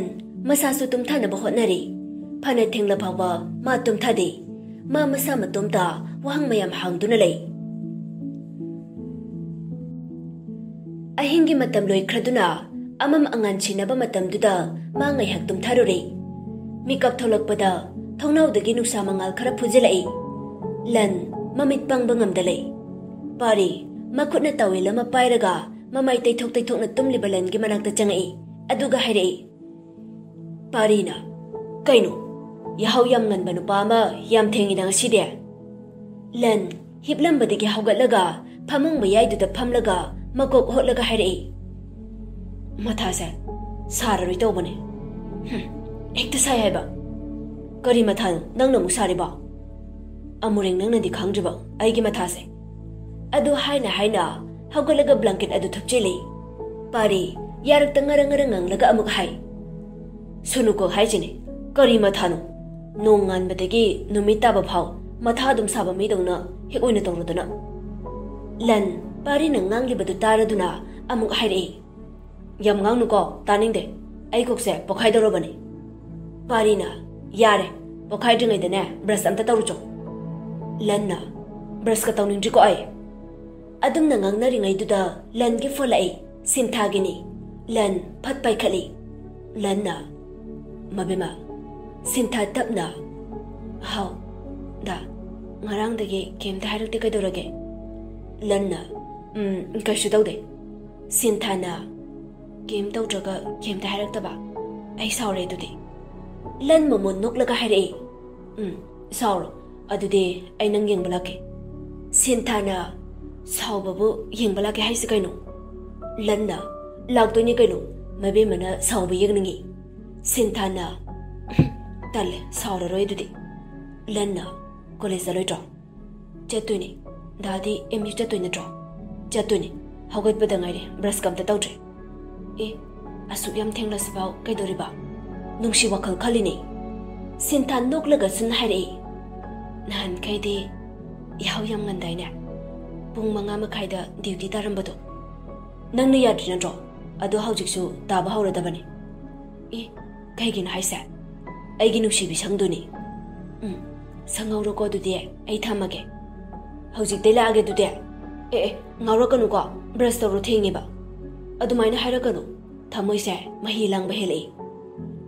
ꯃꯁꯥꯁꯨ ꯇꯨꯝꯊꯅꯕ ꯍꯣꯠꯅꯔꯤ꯫ ꯐꯅ ꯊꯦꯡꯂ ꯐꯥꯎꯕ ꯃꯥ ꯇꯨꯝꯊꯗꯦ꯫ ꯃꯥ ꯃꯁꯥ ꯃꯇꯣꯝꯇ ꯋꯥꯍꯪ ꯃꯌꯥꯝ ꯍꯪꯗꯨꯅ ꯂꯩ꯫ ꯑꯍꯤꯡꯒꯤ ꯃꯇꯝ ꯂꯣꯏꯈ꯭ꯔꯗꯨꯅ ꯑꯃꯝ ꯑꯉꯥꯟ ꯁꯤꯟꯅꯕ ꯃꯇꯝꯗꯨꯗ ꯃꯥ ꯉꯥꯏꯍꯥꯛ ꯇꯨꯝꯊꯔꯨꯔꯦ꯫ ꯃꯤꯀꯞ ꯊꯣꯛꯂꯛꯄꯗ ꯊꯣꯡꯅꯥꯎꯗꯒꯤ ꯅꯨꯡꯁꯥ ꯃꯉꯥꯜ ꯈꯔ ꯐꯨꯖꯤꯜꯂꯛꯏ꯫ ꯂꯟ ꯃꯃꯤꯠ ꯄꯥꯡꯕ ꯉꯝꯗ ꯂꯩ꯫ ꯄꯥꯔꯤ ꯃꯈꯨꯠꯅ ꯇꯥꯋꯦꯜ ꯑꯃ ꯄꯥꯏꯔꯒ ꯃꯃꯥꯏ ꯇꯩꯊꯣꯛ ꯇꯩꯊꯣꯛꯅ ꯇꯨꯝꯂꯤꯕ ꯂꯟꯒꯤ ꯃꯅꯥꯛꯇ ꯆꯪꯉꯛꯏ꯫ ꯑꯗꯨꯒ ꯍꯥꯏꯔꯛꯏ, ꯄꯥꯔꯤꯅ, "ꯀꯩꯅꯣ? ꯌꯥꯍꯧ ꯌꯥꯝ ꯉꯟꯕ ꯅꯨꯄꯥ ꯑꯃ ꯌꯥꯝ ꯊꯦꯡꯉꯤꯗ ꯉꯁꯤꯗꯤ?" ꯂꯟ ꯍꯤꯞꯂꯝꯕꯗꯒꯤ ꯍꯧꯒꯠꯂꯒ ꯐꯃꯨꯡ ꯃꯌꯥꯏꯗꯨꯗ ꯐꯝꯂꯒ ꯃꯀꯣꯛ ꯍꯣꯠꯂꯒ ꯍꯥꯏꯔꯛꯏ, "ꯃꯊꯥꯁꯦ ꯁꯥꯔꯔꯣꯏ ꯇꯧꯕꯅꯦ꯫ ꯍꯨꯝ, ꯍꯦꯛꯇ ꯁꯥꯏ ꯍꯥꯏꯕ꯫ ꯀꯔꯤ ꯃꯊꯥꯅꯣ ꯅꯪꯅ ꯑꯃꯨꯛ ꯁꯥꯔꯤꯕꯣ? ꯑꯃꯨꯔꯦꯡ, ꯅꯪꯅꯗꯤ ꯈꯪꯗ꯭ꯔꯤꯕ ꯑꯩꯒꯤ ꯃꯊꯥꯁꯦ?" ꯑꯗꯨ ꯍꯥꯏꯅ ꯍꯥꯏꯅ ꯍꯧꯒꯠꯂꯒ ꯕ꯭ꯂꯥꯡꯀꯦꯠ ꯑꯗꯨ ꯊꯨꯞꯆꯤꯜꯂꯤ꯫ ꯄꯥꯔꯤ ꯌꯥꯔꯛꯇ ꯉꯔꯪ ꯉꯔꯪ ꯉꯪꯂꯒ ꯑꯃꯨꯛ ꯍꯥꯏ, "ꯁꯨꯅꯨꯀꯣꯛ ꯍꯥꯏꯁꯤꯅꯤ, ꯀꯔꯤ ꯃꯊꯥꯅꯣ? ꯅꯣꯡ ꯉꯥꯟꯕꯗꯒꯤ ꯅꯨꯃꯤꯠ ꯇꯥꯕ ꯐꯥꯎ ꯃꯊꯥ ꯑꯗꯨꯝ ꯁꯥꯕ ꯃꯤꯗꯧꯅ ꯍꯦꯛ ꯑꯣꯏꯅ ꯇꯧꯔꯗꯅ꯫" ꯂꯟ ꯄꯥꯔꯤꯅ ꯉꯥꯡꯂꯤꯕꯗꯨ ꯇꯥꯔꯗꯨꯅ ꯑꯃꯨꯛ ꯍꯥꯏꯔꯛꯏ, "ꯌꯥꯝ ꯉꯥꯡꯅꯨꯀꯣ, ꯇꯥꯅꯤꯡꯗꯦ꯫ ꯑꯩ ꯀꯣꯛꯁꯦ ꯄꯣꯛꯈꯥꯏꯗꯧꯔꯕꯅꯤ꯫" ꯄꯥꯔꯤꯅ, "ꯌꯥꯔꯦ, ꯄꯣꯛꯈꯥꯏꯗ꯭ꯔꯤꯉꯩꯗꯅꯦ ꯕ꯭ꯔꯁ ꯑꯝꯇ ꯇꯧꯔꯨꯆꯣ꯫" ꯂꯟꯅ, "ꯕ꯭ꯔꯁꯀ ꯇꯧꯅꯤꯡꯗ꯭ꯔꯤꯀꯣ ꯑꯩ꯫" ꯑꯗꯨꯝꯅ ꯉꯥꯡꯅꯔꯤꯉꯩꯗꯨꯗ ꯂꯟꯒꯤ ꯐꯣꯟ ꯂꯥꯛꯏ꯫ ꯁꯤꯟꯊꯥꯒꯤꯅꯤ꯫ ꯂꯟ ꯐꯠ ꯄꯥꯏꯈꯠꯂꯤ꯫ ꯂꯟꯅ, "ꯃꯕꯦꯝꯃ?" ꯁꯤꯟꯊꯥ ꯇꯞꯅ, "ꯍꯥꯎ꯫ ꯗꯥ, ꯉꯔꯥꯡꯗꯒꯤ ꯀꯩꯝꯇ ꯍꯥꯏꯔꯛꯇꯦ, ꯀꯩꯗꯧꯔꯒꯦ?" ꯂꯟꯅ, "ꯎꯝ, ꯀꯩꯁꯨ ꯇꯧꯗꯦ꯫" ꯁꯤꯟꯊꯥꯅ, "ꯀꯩꯝ ꯇꯧꯗ꯭ꯔꯒ ꯀꯩꯝꯇ ꯍꯥꯏꯔꯛꯇꯕ? ꯑꯩ ꯁꯥꯎꯔꯦ ꯑꯗꯨꯗꯤ꯫" ꯂꯟ ꯃꯃꯣꯟ ꯅꯣꯛꯂꯒ ꯍꯥꯏꯔꯛꯏ꯫ "ꯎꯝ, ꯁꯥꯎꯔꯣ꯫ ꯑꯗꯨꯗꯤ ꯑꯩ ꯅꯪ ꯌꯦꯡꯕ ꯂꯥꯛꯀꯦ꯫" ꯁꯤꯟꯊꯥꯅ, "ꯁꯥꯎꯕꯕꯨ ꯌꯦꯡꯕ ꯂꯥꯛꯀꯦ ꯍꯥꯏꯁꯤ ꯀꯩꯅꯣ?" ꯂꯟꯅ, "ꯂꯥꯛꯇꯣꯏꯅꯤ ꯀꯩꯅꯣ, ꯃꯕꯦꯝꯃꯅ ꯁꯥꯎꯕ ꯌꯦꯡꯅꯤꯡꯉꯤ꯫" ꯁꯤꯟꯊꯥꯅ, "ꯇꯜꯂꯦ, ꯁꯥꯎꯔꯔꯣꯏ ꯑꯗꯨꯗꯤ꯫" ꯂꯟꯅ, "ꯀꯣꯂꯦꯖ ꯆꯠꯂꯣꯏꯗ꯭ꯔꯣ?" "ꯆꯠꯇꯣꯏꯅꯦ꯫ ꯗꯥꯗꯤ ꯑꯦꯝ ꯌꯨ ꯆꯠꯇꯣꯏ ꯅꯠꯇ꯭ꯔꯣ?" "ꯆꯠꯇꯣꯏꯅꯦ꯫ ꯍꯧꯒꯠꯄꯗ ꯉꯥꯏꯔꯦ, ꯕ꯭ꯔꯁꯀ ꯑꯝꯇ ꯇꯧꯗ꯭ꯔꯤ꯫" "ꯑꯦ, ꯑꯁꯨꯛ ꯌꯥꯝ ꯊꯦꯡꯂꯁꯤꯐꯥꯎ ꯀꯩꯗꯧꯔꯤꯕ?" "ꯅꯨꯡꯁꯤ ꯋꯥꯈꯜ ꯈꯜꯂꯤꯅꯦ꯫" ꯁꯤꯟꯊꯥ ꯅꯣꯛꯂꯒ ꯁꯨꯝ ꯍꯥꯏꯔꯛꯏ꯫ "ꯅꯍꯥꯟꯈꯩꯗꯤ ꯌꯥꯍꯧ ꯌꯥꯝ ꯉꯟꯗꯥꯏꯅꯦ? ꯄꯨꯡ ꯃꯉꯥ ꯃꯈꯥꯏꯗ ꯗ꯭ꯌꯨꯇꯤ ꯇꯥꯔꯝꯕꯗꯣ꯫ ꯅꯪꯅ ꯌꯥꯗ꯭ꯔꯤ ꯅꯠꯇ꯭ꯔꯣ? ꯑꯗꯣ ꯍꯧꯖꯤꯛꯁꯨ ꯇꯥꯕ ꯍꯧꯔꯗꯕꯅꯤ꯫" "ꯑꯦ, ꯀꯩꯒꯤꯅꯣ ꯍꯥꯏꯁꯦ?" "ꯑꯩꯒꯤ ꯅꯨꯡꯁꯤꯕꯤ ꯁꯪꯗꯨꯅꯤ꯫" "ꯎꯝ, ꯁꯪꯍꯧꯔꯣꯀꯣ ꯑꯗꯨꯗꯤ, ꯑꯩ ꯊꯝꯃꯒꯦ꯫" "ꯍꯧꯖꯤꯛꯇꯩ ꯂꯥꯛꯑꯒꯦ ꯑꯗꯨꯗꯤ?" "ꯑꯦ ꯑꯦ, ꯉꯥꯎꯔꯛꯀꯅꯨꯀꯣ, ꯕ꯭ꯔꯁ ꯇꯧꯔꯣ, ꯊꯦꯡꯉꯦꯕ꯫" "ꯑꯗꯨꯃꯥꯏꯅ ꯍꯥꯏꯔꯛꯀꯅꯨ, ꯊꯃꯣꯏꯁꯦ ꯃꯍꯤ ꯂꯥꯡꯕ ꯍꯦꯜꯂꯛꯏ꯫"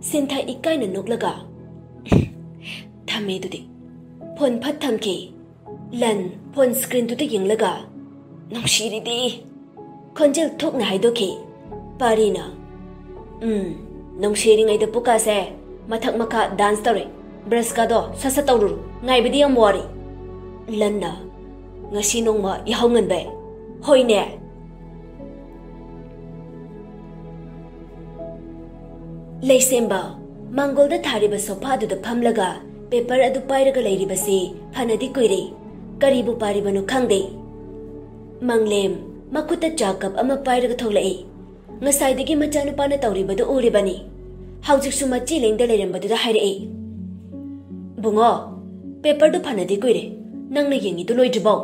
ꯁꯤꯟꯊꯥ ꯏꯀꯥꯏꯅ ꯅꯣꯛꯂꯒ, "ꯊꯝꯃꯦ ꯑꯗꯨꯗꯤ꯫" ꯐꯣꯟ ꯐꯠ ꯊꯝꯈꯤ꯫ ꯂꯟ ꯐꯣꯟ ꯁ꯭ꯀ꯭ꯔꯤꯟꯗꯨꯗ ꯌꯦꯡꯂꯒ, "ꯅꯨꯡꯁꯤꯔꯤꯗꯤ!" ꯈꯣꯟꯖꯦꯜ ꯊꯣꯛꯅ ꯍꯥꯏꯗꯣꯛꯈꯤ꯫ ꯄꯥꯔꯤꯅ, "ꯎꯝ, ꯅꯨꯡꯁꯤꯔꯤꯉꯩꯗ ꯄꯨꯛꯀꯥꯁꯦ ꯃꯊꯛ ꯃꯈꯥ ꯗꯥꯟꯁ ꯇꯧꯔꯦ꯫ ꯕ꯭ꯔꯁꯀꯥꯗꯣ ꯁꯠ ꯁꯠ ꯇꯧꯔꯨꯔꯣ, ꯉꯥꯏꯕꯗꯤ ꯌꯥꯝ ꯋꯥꯔꯦ꯫" ꯂꯟꯅ, "ꯉꯁꯤ ꯅꯣꯡꯃ ꯌꯥꯍꯧ ꯉꯟꯕꯩ?" "ꯍꯣꯏꯅꯦ꯫" ꯂꯩꯁꯦꯝꯕ ꯃꯥꯡꯒꯣꯜꯗ ꯊꯥꯔꯤꯕ ꯁꯣꯐꯥꯗꯨꯗ ꯐꯝꯂꯒ ꯄꯦꯄꯔ ꯑꯗꯨ ꯄꯥꯏꯔꯒ ꯂꯩꯔꯤꯕꯁꯤ ꯐꯅꯗꯤ ꯀꯨꯏꯔꯦ꯫ ꯀꯔꯤꯕꯨ ꯄꯥꯔꯤꯕꯅꯣ ꯈꯪꯗꯦ꯫ ꯃꯪꯂꯦꯝ ꯃꯈꯨꯠꯇ ꯆꯥ ꯀꯞ ꯑꯃ ꯄꯥꯏꯔꯒ ꯊꯣꯛꯂꯛꯏ꯫ ꯉꯁꯥꯏꯗꯒꯤ ꯃꯆꯥꯅꯨꯄꯥꯅ ꯇꯧꯔꯤꯕꯗꯨ ꯎꯔꯤꯕꯅꯤ꯫ ꯍꯧꯖꯤꯛꯁꯨ ꯃꯆꯤ ꯂꯦꯡꯗ ꯂꯩꯔꯝꯕꯗꯨꯗ ꯍꯥꯏꯔꯛꯏ, "ꯕꯨꯡꯉꯣ, ꯄꯦꯄꯔꯗꯨ ꯐꯅꯗꯤ ꯀꯨꯏꯔꯦ꯫ ꯅꯪꯅ ꯌꯦꯡꯉꯤꯗꯨ ꯂꯣꯏꯗ꯭ꯔꯤꯕꯣ?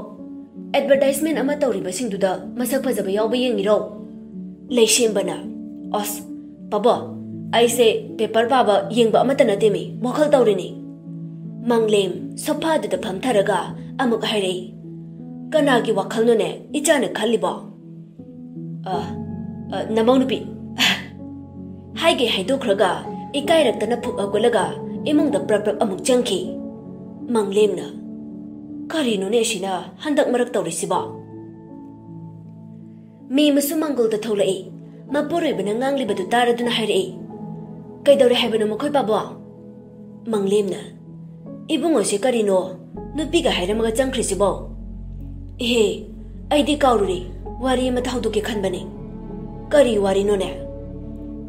ꯑꯦꯗꯚꯔꯇꯥꯏꯖꯃꯦꯟ ꯑꯃ ꯇꯧꯔꯤꯕꯁꯤꯡꯗꯨꯗ ꯃꯁꯛ ꯐꯖꯕ ꯌꯥꯎꯕ ꯌꯦꯡꯉꯤꯔꯣ?" ꯂꯩꯁꯦꯝꯕꯅ, "ꯑꯁ, ꯄꯥꯕꯣ, ꯑꯩꯁꯦ ꯄꯦꯄꯔ ꯄꯥꯕ ꯌꯦꯡꯕ ꯑꯃꯠꯇ ꯅꯠꯇꯦꯃꯤ, ꯋꯥꯈꯜ ꯇꯧꯔꯤꯅꯤ꯫" ꯃꯪꯂꯦꯝ ꯁꯣꯐꯥꯗꯨꯗ ꯐꯝꯊꯔꯒ ꯑꯃꯨꯛ ꯍꯥꯏꯔꯛꯏ, "ꯀꯅꯥꯒꯤ ꯋꯥꯈꯜꯅꯣꯅꯦ ꯏꯆꯥꯅ ꯈꯜꯂꯤꯕꯣ?" "ꯑ, ꯑ, ꯅꯃꯧ ꯅꯨꯄꯤ꯫" ꯍꯥꯏꯒꯦ ꯍꯥꯏꯗꯣꯛꯈ꯭ꯔꯒ ꯏꯀꯥꯏꯔꯛꯇꯅ ꯐꯨꯛ ꯍꯧꯒꯠꯂꯒ ꯏꯃꯨꯡꯗ ꯄ꯭ꯔꯞ ꯄ꯭ꯔꯞ ꯑꯃꯨꯛ ꯆꯪꯈꯤ꯫ ꯃꯪꯂꯦꯝꯅ, "ꯀꯔꯤꯅꯣꯅꯦ ꯑꯁꯤꯅ ꯍꯟꯗꯛ ꯃꯔꯛ ꯇꯧꯔꯤꯁꯤꯕꯣ?" ꯃꯦꯝ ꯑꯃꯁꯨ ꯃꯪꯒꯣꯜꯗ ꯊꯣꯛꯂꯛꯏ꯫ ꯃꯄꯨꯔꯣꯏꯕꯅ ꯉꯥꯡꯂꯤꯕꯗꯨ ꯇꯥꯔꯗꯨꯅ ꯍꯥꯏꯔꯛꯏ, "ꯀꯩꯗꯧꯔꯦ ꯍꯥꯏꯕꯅꯣ ꯃꯈꯣꯏ ꯄꯥꯕꯣ?" ꯃꯪꯂꯦꯝꯅ, "ꯏꯕꯨꯡꯉꯣꯁꯦ ꯀꯔꯤꯅꯣ ꯅꯨꯄꯤꯒ ꯍꯥꯏꯔꯝꯃꯒ ꯆꯪꯈ꯭ꯔꯤꯁꯤꯕꯣ?" "ꯏꯍꯦ, ꯑꯩꯗꯤ ꯀꯥꯎꯔꯨꯔꯦ, ꯋꯥꯔꯤ ꯑꯃꯇ ꯍꯧꯗꯣꯛꯀꯦ ꯈꯟꯕꯅꯦ꯫" "ꯀꯔꯤ ꯋꯥꯔꯤꯅꯣꯅꯦ?"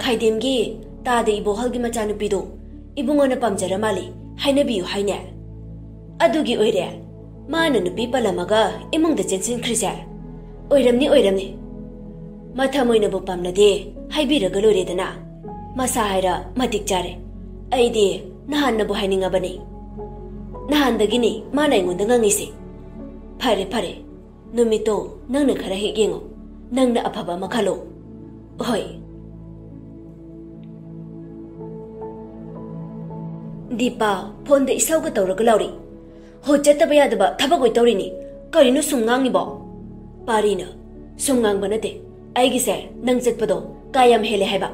"ꯈꯥꯏꯗꯦꯝꯒꯤ ꯇꯥꯗ ꯏꯕꯣꯍꯜꯒꯤ ꯃꯆꯥꯅꯨꯄꯤꯗꯣ ꯏꯕꯨꯡꯉꯣꯅ ꯄꯥꯝꯖꯔ ꯃꯥꯜꯂꯤ, ꯍꯥꯏꯅꯕꯤꯌꯨ ꯍꯥꯏꯅꯦ꯫" "ꯑꯗꯨꯒꯤ ꯑꯣꯏꯔꯦ ꯃꯥꯅ ꯅꯨꯄꯤ ꯄꯜꯂꯝꯃꯒ ꯏꯃꯨꯡꯗ ꯆꯦꯟꯁꯤꯟꯈ꯭ꯔꯤꯁꯦ?" "ꯑꯣꯏꯔꯝꯅꯤ, ꯑꯣꯏꯔꯝꯅꯤ꯫ ꯃꯊꯃꯣꯏꯅꯕꯨ ꯄꯥꯝꯂꯗꯤ ꯍꯥꯏꯕꯤꯔꯒ ꯂꯣꯏꯔꯦꯗꯅ꯫ ꯃꯁꯥ ꯍꯥꯏꯔ ꯃꯇꯤꯛ ꯆꯥꯔꯦ꯫ ꯑꯩꯗꯤ ꯅꯍꯥꯟꯅꯕꯨ ꯍꯥꯏꯅꯤꯡꯉꯕꯅꯤ꯫ ꯅꯍꯥꯟꯗꯒꯤꯅꯤ ꯃꯥꯅ ꯑꯩꯉꯣꯟꯗ ꯉꯪꯉꯤꯁꯦ꯫" "ꯐꯔꯦ, ꯐꯔꯦ꯫ ꯅꯨꯃꯤꯠꯇꯣ ꯅꯪꯅ ꯈꯔ ꯍꯦꯛ ꯌꯦꯡꯉꯣ꯫ ꯅꯪꯅ ꯑꯐꯕ ꯑꯃ ꯈꯜꯂꯣ꯫" "ꯍꯣꯏ꯫" ꯗꯤꯄꯥ ꯐꯣꯟꯗ ꯏꯁꯧꯒ ꯇꯧꯔꯒ ꯂꯥꯎꯔꯤ, "ꯍꯣ, ꯆꯠꯇꯕ ꯌꯥꯗꯕ ꯊꯕꯛ ꯑꯣꯏ ꯇꯧꯔꯤꯅꯤ꯫ ꯀꯔꯤꯅꯣ ꯁꯨꯝ ꯉꯥꯡꯉꯤꯕꯣ?" ꯄꯥꯔꯤꯅ, "ꯁꯨꯝ ꯉꯥꯡꯕ ꯅꯠꯇꯦ꯫ ꯑꯩꯒꯤꯁꯦ ꯅꯪ ꯆꯠꯄꯗꯣ ꯀꯥ ꯌꯥꯝ ꯍꯦꯜꯂꯦ ꯍꯥꯏꯕ꯫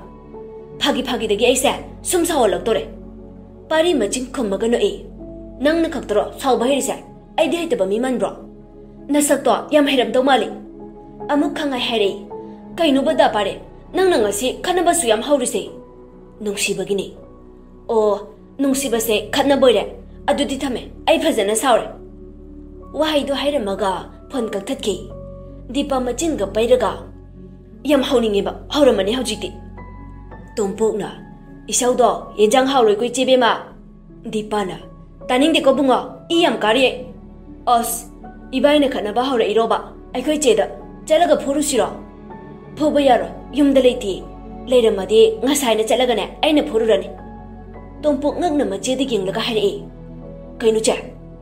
ꯐꯥꯒꯤ ꯐꯥꯒꯤꯗꯒꯤ ꯑꯩꯁꯦ ꯁꯨꯝ ꯁꯥꯎꯍꯜꯂꯛꯇꯣꯔꯦ꯫" ꯄꯥꯔꯤ ꯃꯆꯤꯟ ꯈꯨꯝꯃꯒ ꯅꯣꯛꯏ, "ꯅꯪꯅ ꯈꯛꯇꯔꯣ ꯁꯥꯎꯕ ꯍꯩꯔꯤꯁꯦ? ꯑꯩꯗꯤ ꯍꯩꯇꯕ ꯃꯤ ꯃꯥꯟꯕ꯭ꯔꯣ? ꯅꯁꯛꯇꯣ ꯌꯥꯝ ꯍꯩꯔꯝꯗꯧ ꯃꯥꯜꯂꯤ꯫" ꯑꯃꯨꯛ ꯈꯪꯉꯥꯏ ꯍꯥꯏꯔꯛꯏ, "ꯀꯩꯅꯣꯕ ꯗꯥ ꯄꯥꯔꯦ, ꯅꯪꯅ ꯉꯁꯤ ꯈꯠꯅꯕꯁꯨ ꯌꯥꯝ ꯍꯧꯔꯤꯁꯦ?" "ꯅꯨꯡꯁꯤꯕꯒꯤꯅꯤ꯫" "ꯑꯣ, ꯅꯨꯡꯁꯤꯕꯁꯦ ꯈꯠꯅꯕ ꯑꯣꯏꯔꯦ꯫ ꯑꯗꯨꯗꯤ ꯊꯝꯃꯦ, ꯑꯩ ꯐꯖꯅ ꯁꯥꯎꯔꯦ꯫" ꯋꯥꯍꯩꯗꯣ ꯍꯥꯏꯔꯝꯃꯒ ꯐꯣꯟ ꯀꯛꯊꯠꯈꯤ꯫ ꯗꯤꯄꯥ ꯃꯆꯤꯟꯒ ꯄꯩꯔꯒ, "ꯌꯥꯝ ꯍꯧꯅꯤꯡꯉꯦꯕ, ꯍꯧꯔꯝꯃꯅꯤ ꯍꯧꯖꯤꯛꯇꯤ꯫" ꯇꯣꯝꯄꯣꯛꯅ, "ꯏꯁꯧꯗꯣ ꯌꯦꯟꯖꯥꯡ ꯍꯥꯎꯔꯣꯏꯀꯣ ꯏꯆꯦ ꯕꯦꯝꯃ꯫" ꯗꯤꯄꯥꯅ, "ꯇꯥꯅꯤꯡꯗꯦꯀꯣ ꯕꯨꯡꯉꯣ, ꯏ ꯌꯥꯝ ꯀꯥꯔꯤꯌꯦ꯫" "ꯑꯁ, ꯏꯕꯥꯏꯅ ꯈꯠꯅꯕ ꯍꯧꯔꯛꯏꯔꯣꯕ? ꯑꯩꯈꯣꯏ ꯆꯦꯗ ꯆꯠꯂꯒ ꯐꯨꯔꯨꯁꯤꯔꯣ?" "ꯐꯨꯕ ꯌꯥꯔꯣꯏ, ꯌꯨꯝꯗ ꯂꯩꯇꯦ꯫ ꯂꯩꯔꯝꯃꯗꯤ ꯉꯁꯥꯏꯅ ꯆꯠꯂꯒꯅꯦ ꯑꯩꯅ ꯐꯨꯔꯨꯔꯅꯤ꯫" ꯇꯣꯝꯄꯣꯛ ꯉꯛꯅ ꯃꯆꯦꯗ ꯌꯦꯡꯂꯒ ꯍꯥꯏꯔꯛꯏ, "ꯀꯩꯅꯣ ꯆꯦ,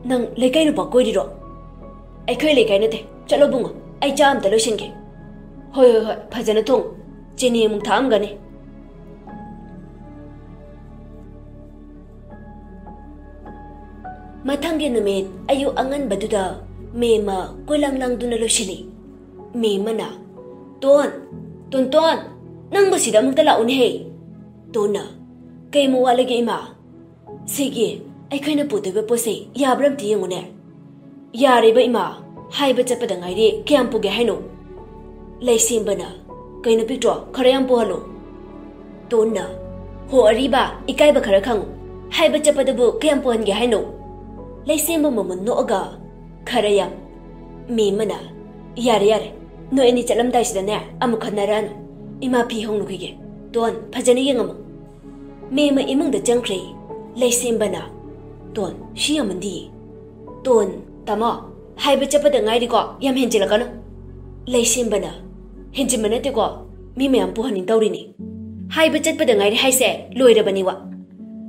ꯅꯪ ꯂꯩꯀꯥꯏ ꯅꯨꯄꯥ ꯀꯣꯏꯔꯤꯔꯣ?" "ꯑꯩꯈꯣꯏ ꯂꯩꯀꯥꯏ ꯅꯠꯇꯦ, ꯆꯠꯂꯣ ꯕꯨꯡꯉꯣ, ꯑꯩ ꯆꯥ ꯑꯝꯇ ꯂꯣꯏꯁꯤꯟꯒꯦ꯫" "ꯍꯣꯏ, ꯍꯣꯏ, ꯍꯣꯏ, ꯐꯖꯅ ꯊꯣꯡ, ꯆꯤꯅꯤ ꯑꯃꯨꯛ ꯊꯥꯛꯑꯝꯒꯅꯤ꯫" ꯃꯊꯪꯒꯤ ꯅꯨꯃꯤꯠ ꯑꯌꯨꯛ ꯑꯉꯟꯕꯗꯨꯗ ꯃꯦꯝꯃ ꯀꯣꯏꯂꯥꯡ ꯂꯥꯡꯗꯨꯅ ꯂꯣꯏꯁꯤꯜꯂꯤ꯫ ꯃꯦꯝꯃꯅ, "ꯇꯣꯟ, ꯇꯣꯟ, ꯇꯣꯟ, ꯅꯪꯕꯨ ꯁꯤꯗ ꯑꯃꯨꯛꯇ ꯂꯥꯛꯎꯅꯦꯍꯦ!" ꯇꯣꯟꯅ, "ꯀꯩꯃꯨꯛ ꯋꯥꯠꯂꯒꯦ ꯏꯃꯥ? ꯁꯤꯒꯤ ꯑꯩꯈꯣꯏꯅ ꯄꯨꯗꯣꯏꯕ ꯄꯣꯠꯁꯦ ꯌꯥꯕ꯭ꯔꯥ ꯑꯝꯇ ꯌꯦꯡꯉꯨꯅꯦ꯫" "ꯌꯥꯔꯦꯕ ꯏꯃꯥ, ꯍꯥꯏꯕ ꯆꯠꯄꯗ ꯉꯥꯏꯔꯤ, ꯀꯌꯥꯝ ꯄꯨꯒꯦ ꯍꯥꯏꯅꯣ?" ꯂꯩꯁꯦꯝꯕꯅ, "ꯀꯩꯅꯣ ꯄꯤꯛꯇ꯭ꯔꯣ, ꯈꯔ ꯌꯥꯝ ꯄꯨꯍꯜꯂꯣ꯫" ꯇꯣꯟꯅ, "ꯍꯣ ꯑꯔꯤꯕ, ꯏꯀꯥꯏꯕ ꯈꯔ ꯈꯪꯉꯨ, ꯍꯥꯏꯕ ꯆꯠꯄꯗꯕꯨ ꯀꯌꯥꯝ ꯄꯨꯍꯟꯒꯦ ꯍꯥꯏꯅꯣ?" ꯂꯩꯁꯦꯝꯕ ꯃꯃꯨꯟ ꯅꯣꯛꯑꯒ, "ꯈꯔ ꯌꯥꯝ꯫" ꯃꯦꯝꯃꯅ, "ꯌꯥꯔꯦ ꯌꯥꯔꯦ, ꯅꯣꯏ ꯑꯅꯤ ꯆꯠꯂꯝꯗꯥꯏꯁꯤꯗꯅꯦ ꯑꯃꯨꯛ ꯈꯟꯅꯔꯛꯑꯅꯨ, ꯏꯃꯥ ꯐꯤ ꯍꯣꯡꯂꯨꯈꯤꯒꯦ꯫ ꯇꯣꯟ, ꯐꯖꯅ ꯌꯦꯡꯉꯝꯃꯨ꯫" ꯃꯦꯝꯃ ꯏꯃꯨꯡꯗ ꯆꯪꯈ꯭ꯔꯦ꯫ ꯂꯩꯁꯦꯝꯕꯅ, "ꯇꯣꯟ, ꯁꯤ ꯌꯥꯝꯃꯟꯗꯤꯌꯦ꯫" ꯇꯣꯟ, "ꯇꯥꯃꯣ, ꯍꯥꯏꯕ ꯆꯠꯄꯗ ꯉꯥꯏꯔꯤꯀꯣ, ꯌꯥꯝ ꯍꯦꯟꯖꯤꯜꯂꯛꯀꯅꯨ꯫" ꯂꯩꯁꯦꯝꯕꯅ, "ꯍꯦꯟꯖꯤꯟꯕ ꯅꯠꯇꯦꯀꯣ, ꯃꯤ ꯃꯌꯥꯝ ꯄꯨꯍꯟꯅꯤꯡ ꯇꯧꯔꯤꯅꯤ꯫ ꯍꯥꯏꯕ ꯆꯠꯄꯗ ꯉꯥꯏꯔꯤ ꯍꯥꯏꯁꯦ ꯂꯣꯏꯔꯕꯅꯤ ꯋꯥ꯫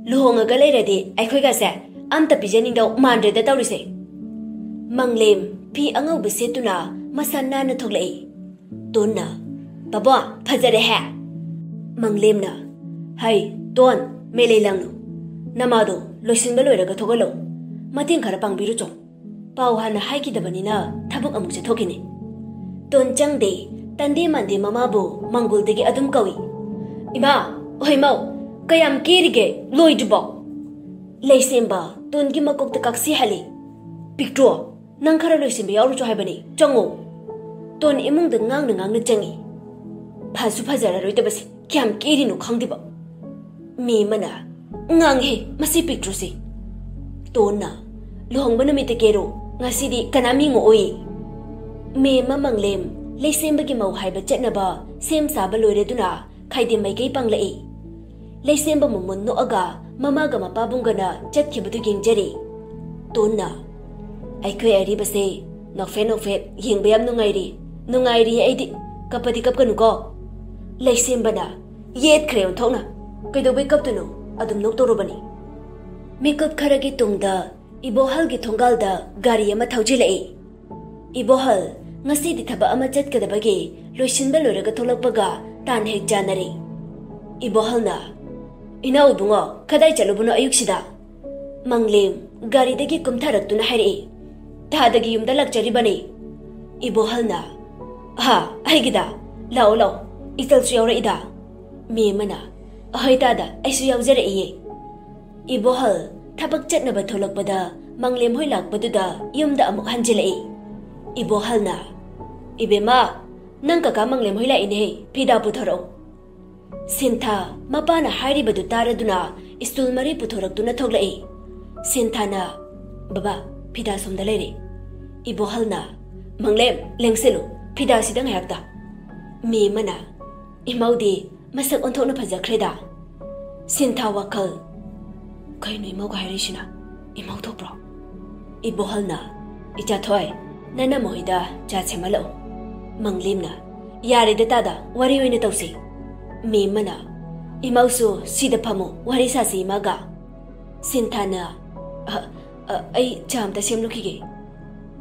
ꯂꯨꯍꯣꯡꯉꯒ ꯂꯩꯔꯗꯤ ꯑꯩꯈꯣꯏꯒꯁꯦ ꯑꯝꯇ ꯄꯤꯖꯅꯤꯡꯗꯧ ꯃꯥꯟꯗ꯭ꯔꯦꯗ ꯇꯧꯔꯤꯁꯦ꯫" ꯃꯪꯂꯦꯝ ꯐꯤ ꯑꯉꯧꯕ ꯁꯦꯠꯇꯨꯅ ꯃꯁꯥ ꯅꯥꯟꯅ ꯊꯣꯛꯂꯛꯏ꯫ ꯇꯣꯟꯅ, "ꯕꯕꯣ, ꯐꯖꯔꯦꯍꯦ!" ꯃꯪꯂꯦꯝꯅ, "ꯍꯩ, ꯇꯣꯟ, ꯃꯦꯂꯩ ꯂꯪꯅꯨ꯫ ꯅꯃꯥꯗꯣ ꯂꯣꯏꯁꯤꯟꯕ ꯂꯣꯏꯔꯒ ꯊꯣꯛꯍꯜꯂꯣ꯫ ꯃꯇꯦꯡ ꯈꯔ ꯄꯥꯡꯕꯤꯔꯨꯆꯣ꯫ ꯄꯥꯎ ꯍꯥꯟꯅ ꯍꯥꯏꯈꯤꯗꯕꯅꯤꯅ ꯊꯕꯛ ꯑꯃꯨꯛ ꯆꯠꯊꯣꯛꯈꯤꯅꯤ꯫" ꯇꯣꯟ ꯆꯪꯗꯦ꯫ ꯇꯟꯗꯦ ꯃꯥꯟꯗꯦ ꯃꯃꯥꯕꯨ ꯃꯪꯒꯣꯜꯗꯒꯤ ꯑꯗꯨꯝ ꯀꯧꯏ꯫ "ꯏꯃꯥ, ꯍꯣꯏ ꯃꯧ, ꯀꯌꯥꯝ ꯀꯦꯔꯤꯒꯦ? ꯂꯣꯏꯗ꯭ꯔꯤꯕꯣ?" ꯂꯩꯁꯦꯝꯕ ꯇꯣꯟꯒꯤ ꯃꯀꯣꯛꯇ ꯀꯥꯛꯁꯤ ꯍꯜꯂꯤ꯫ "ꯄꯤꯛꯇ꯭ꯔꯣ, ꯅꯪ ꯈꯔ ꯂꯣꯏꯁꯤꯟꯕ ꯌꯥꯎꯔꯨꯆꯣ ꯍꯥꯏꯕꯅꯤ, ꯆꯪꯉꯣ꯫" ꯇꯣꯟ ꯏꯃꯨꯡꯗ ꯉꯥꯡꯅ ꯉꯥꯡꯅ ꯆꯪꯉꯤ꯫ "ꯐꯁꯨ ꯐꯖꯔꯔꯣꯏꯗꯕꯁꯦ, ꯀꯌꯥꯝ ꯀꯦꯔꯤꯅꯣ ꯈꯪꯗꯦꯕ꯫" ꯃꯦꯝꯃꯅ, "ꯉꯥꯡꯉꯦꯍꯦ ꯃꯁꯤ ꯄꯤꯛꯇ꯭ꯔꯨꯁꯤ꯫" ꯇꯣꯟꯅ, "ꯂꯨꯍꯣꯡꯕ ꯅꯨꯃꯤꯠꯇ ꯀꯦꯔꯣ, ꯉꯁꯤꯗꯤ ꯀꯅꯥꯝ ꯌꯦꯡꯉꯛꯑꯣꯏ꯫" ꯃꯦꯝꯃ ꯃꯪꯂꯦꯝ ꯂꯩꯁꯦꯝꯕꯒꯤ ꯃꯧ ꯍꯥꯏꯕ ꯆꯠꯅꯕ ꯁꯦꯝ ꯁꯥꯕ ꯂꯣꯏꯔꯗꯨꯅ ꯈꯥꯏꯗꯦꯝ ꯃꯥꯏꯀꯩ ꯄꯥꯡꯂꯛꯏ꯫ ꯂꯩꯁꯦꯝꯕ ꯃꯃꯨꯟ ꯅꯣꯛꯑꯒ ꯃꯃꯥꯒ ꯃꯄꯥꯕꯨꯡꯒꯅ ꯆꯠꯈꯤꯕꯗꯨ ꯌꯦꯡꯖꯔꯤ꯫ ꯇꯣꯟꯅ, "ꯑꯩꯈꯣꯏ ꯑꯔꯤꯕꯁꯦ ꯅꯣꯛꯐꯦꯠ ꯅꯣꯛꯐꯦꯠ ꯌꯦꯡꯕ ꯌꯥꯝ ꯅꯨꯡꯉꯥꯏꯔꯤ꯫ ꯅꯨꯡꯉꯥꯏꯔꯤ ꯑꯩꯗꯤ꯫ ꯀꯞꯄꯗꯤ ꯀꯞꯀꯅꯨꯀꯣ꯫" ꯂꯩꯁꯦꯝꯕꯅ ꯌꯦꯠꯈ꯭ꯔꯦ ꯑꯣꯟꯊꯣꯛꯅ꯫ "ꯀꯩꯗꯧꯕꯩ ꯀꯞꯇꯣꯏꯅꯣ? ꯑꯗꯨꯝ ꯅꯣꯛꯇꯧꯔꯕꯅꯤ꯫" ꯃꯤꯀꯨꯞ ꯈꯔꯒꯤ ꯇꯨꯡꯗ ꯏꯕꯣꯍꯜꯒꯤ ꯊꯣꯡꯒꯥꯜꯗ ꯒꯥꯔꯤ ꯑꯃ ꯊꯧꯖꯤꯜꯂꯛꯏ꯫ "ꯏꯕꯣꯍꯜ, ꯉꯁꯤꯗꯤ ꯊꯕꯛ ꯑꯃ ꯆꯠꯀꯗꯕꯒꯤ ꯂꯣꯏꯁꯤꯟꯕ ꯂꯣꯏꯔꯒ ꯊꯣꯛꯂꯛꯄꯒ ꯇꯥꯟ ꯍꯦꯛ ꯆꯥꯟꯅꯔꯦ꯫" ꯏꯕꯣꯍꯜꯅ, "ꯏꯅꯥꯎ ꯏꯕꯨꯡꯉꯣ, ꯀꯗꯥꯏ ꯆꯠꯂꯨꯕꯅꯣ ꯑꯌꯨꯛꯁꯤꯗ?" ꯃꯪꯂꯦꯝ ꯒꯥꯔꯤꯗꯒꯤ ꯀꯨꯝꯊꯔꯛꯇꯨꯅ ꯍꯥꯏꯔꯛꯏ꯫ ꯊꯥꯗꯒꯤ ꯌꯨꯝꯗ ꯂꯥꯛꯆꯔꯤꯕꯅꯤ꯫ ꯏꯕꯣꯍꯜꯅ, "ꯍꯥ, ꯑꯩꯒꯤꯗ? ꯂꯥꯛꯑꯣ, ꯂꯥꯛꯑꯣ, ꯏꯆꯜꯁꯨ ꯌꯥꯎꯔꯛꯏꯗ?" ꯃꯦꯝꯃꯅ, "ꯑꯍꯣꯏ ꯇꯥꯗ, ꯑꯩꯁꯨ ꯌꯥꯎꯖꯔꯛꯏꯌꯦ꯫" ꯏꯕꯣꯍꯜ ꯊꯕꯛ ꯆꯠꯅꯕ ꯊꯣꯛꯂꯛꯄꯗ ꯃꯪꯂꯦꯝ ꯍꯣꯏ ꯂꯥꯛꯄꯗꯨꯗ ꯌꯨꯝꯗ ꯑꯃꯨꯛ ꯍꯟꯖꯤꯜꯂꯛꯏ꯫ ꯏꯕꯣꯍꯜꯅ, "ꯏꯕꯦꯝꯃ, ꯅꯪ ꯀꯀꯥ ꯃꯪꯂꯦꯝ ꯍꯣꯏ ꯂꯥꯛꯏꯅꯦꯍꯦ, ꯐꯤꯗꯥ ꯄꯨꯊꯣꯔꯛꯑꯣ꯫" ꯁꯤꯟꯊꯥ ꯃꯄꯥꯅ ꯍꯥꯏꯔꯤꯕꯗꯨ ꯇꯥꯔꯗꯨꯅ ꯁ꯭ꯇꯨꯜ ꯃꯔꯤ ꯄꯨꯊꯣꯔꯛꯇꯨꯅ ꯊꯣꯛꯂꯛꯏ꯫ ꯁꯤꯟꯊꯥꯅ, "ꯕꯕꯥ, ꯐꯤꯗꯥ ꯁꯣꯝꯗ ꯂꯩꯔꯦ꯫" ꯏꯕꯣꯍꯜꯅ, "ꯃꯪꯂꯦꯝ, ꯂꯦꯡꯁꯤꯜꯂꯨ, ꯐꯤꯗꯥꯁꯤꯗ ꯉꯥꯏꯍꯥꯛꯇ꯫" ꯃꯦꯝꯃꯅ, "ꯏꯃꯧꯗꯤ ꯃꯁꯛ ꯑꯣꯟꯊꯣꯛꯅ ꯐꯖꯈ꯭ꯔꯦꯗ꯫" ꯁꯤꯟꯊꯥ ꯋꯥꯈꯜ, "ꯀꯩꯅꯣ ꯏꯃꯧꯒ ꯍꯥꯏꯔꯤꯁꯤꯅ? ꯏꯃꯧ ꯊꯣꯛꯄ꯭ꯔꯣ?" ꯏꯕꯣꯍꯜꯅ, "ꯏꯆꯥꯊꯣꯏ, ꯅꯅꯝꯃ ꯍꯣꯏꯗ ꯆꯥ ꯁꯦꯝꯍꯜꯂꯛꯎ꯫" ꯃꯪꯂꯦꯝꯅ, "ꯌꯥꯔꯦꯗ ꯇꯥꯗ, ꯋꯥꯔꯤ ꯑꯣꯏꯅ ꯇꯧꯁꯤ꯫" ꯃꯦꯝꯃꯅ, "ꯏꯃꯧꯁꯨ ꯁꯤꯗ ꯐꯝꯃꯨ, ꯋꯥꯔꯤ ꯁꯥꯁꯤ ꯏꯃꯥꯒ꯫" ꯁꯤꯟꯊꯥꯅ, "ꯑ, ꯑ, ꯑꯩ ꯆꯥ ꯑꯝꯇ ꯁꯦꯝꯂꯨꯈꯤꯒꯦ꯫"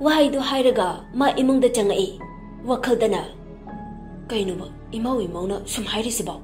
ꯋꯥꯍꯩꯗꯨ ꯍꯥꯏꯔꯒ ꯃꯥ ꯏꯃꯨꯡꯗ ꯆꯪꯉꯛꯏ꯫ ꯋꯥꯈꯜꯗꯅ, "ꯀꯩꯅꯣꯕ ꯏꯃꯧ ꯏꯃꯧꯅ ꯁꯨꯝ ꯍꯥꯏꯔꯤꯁꯤꯕꯣ?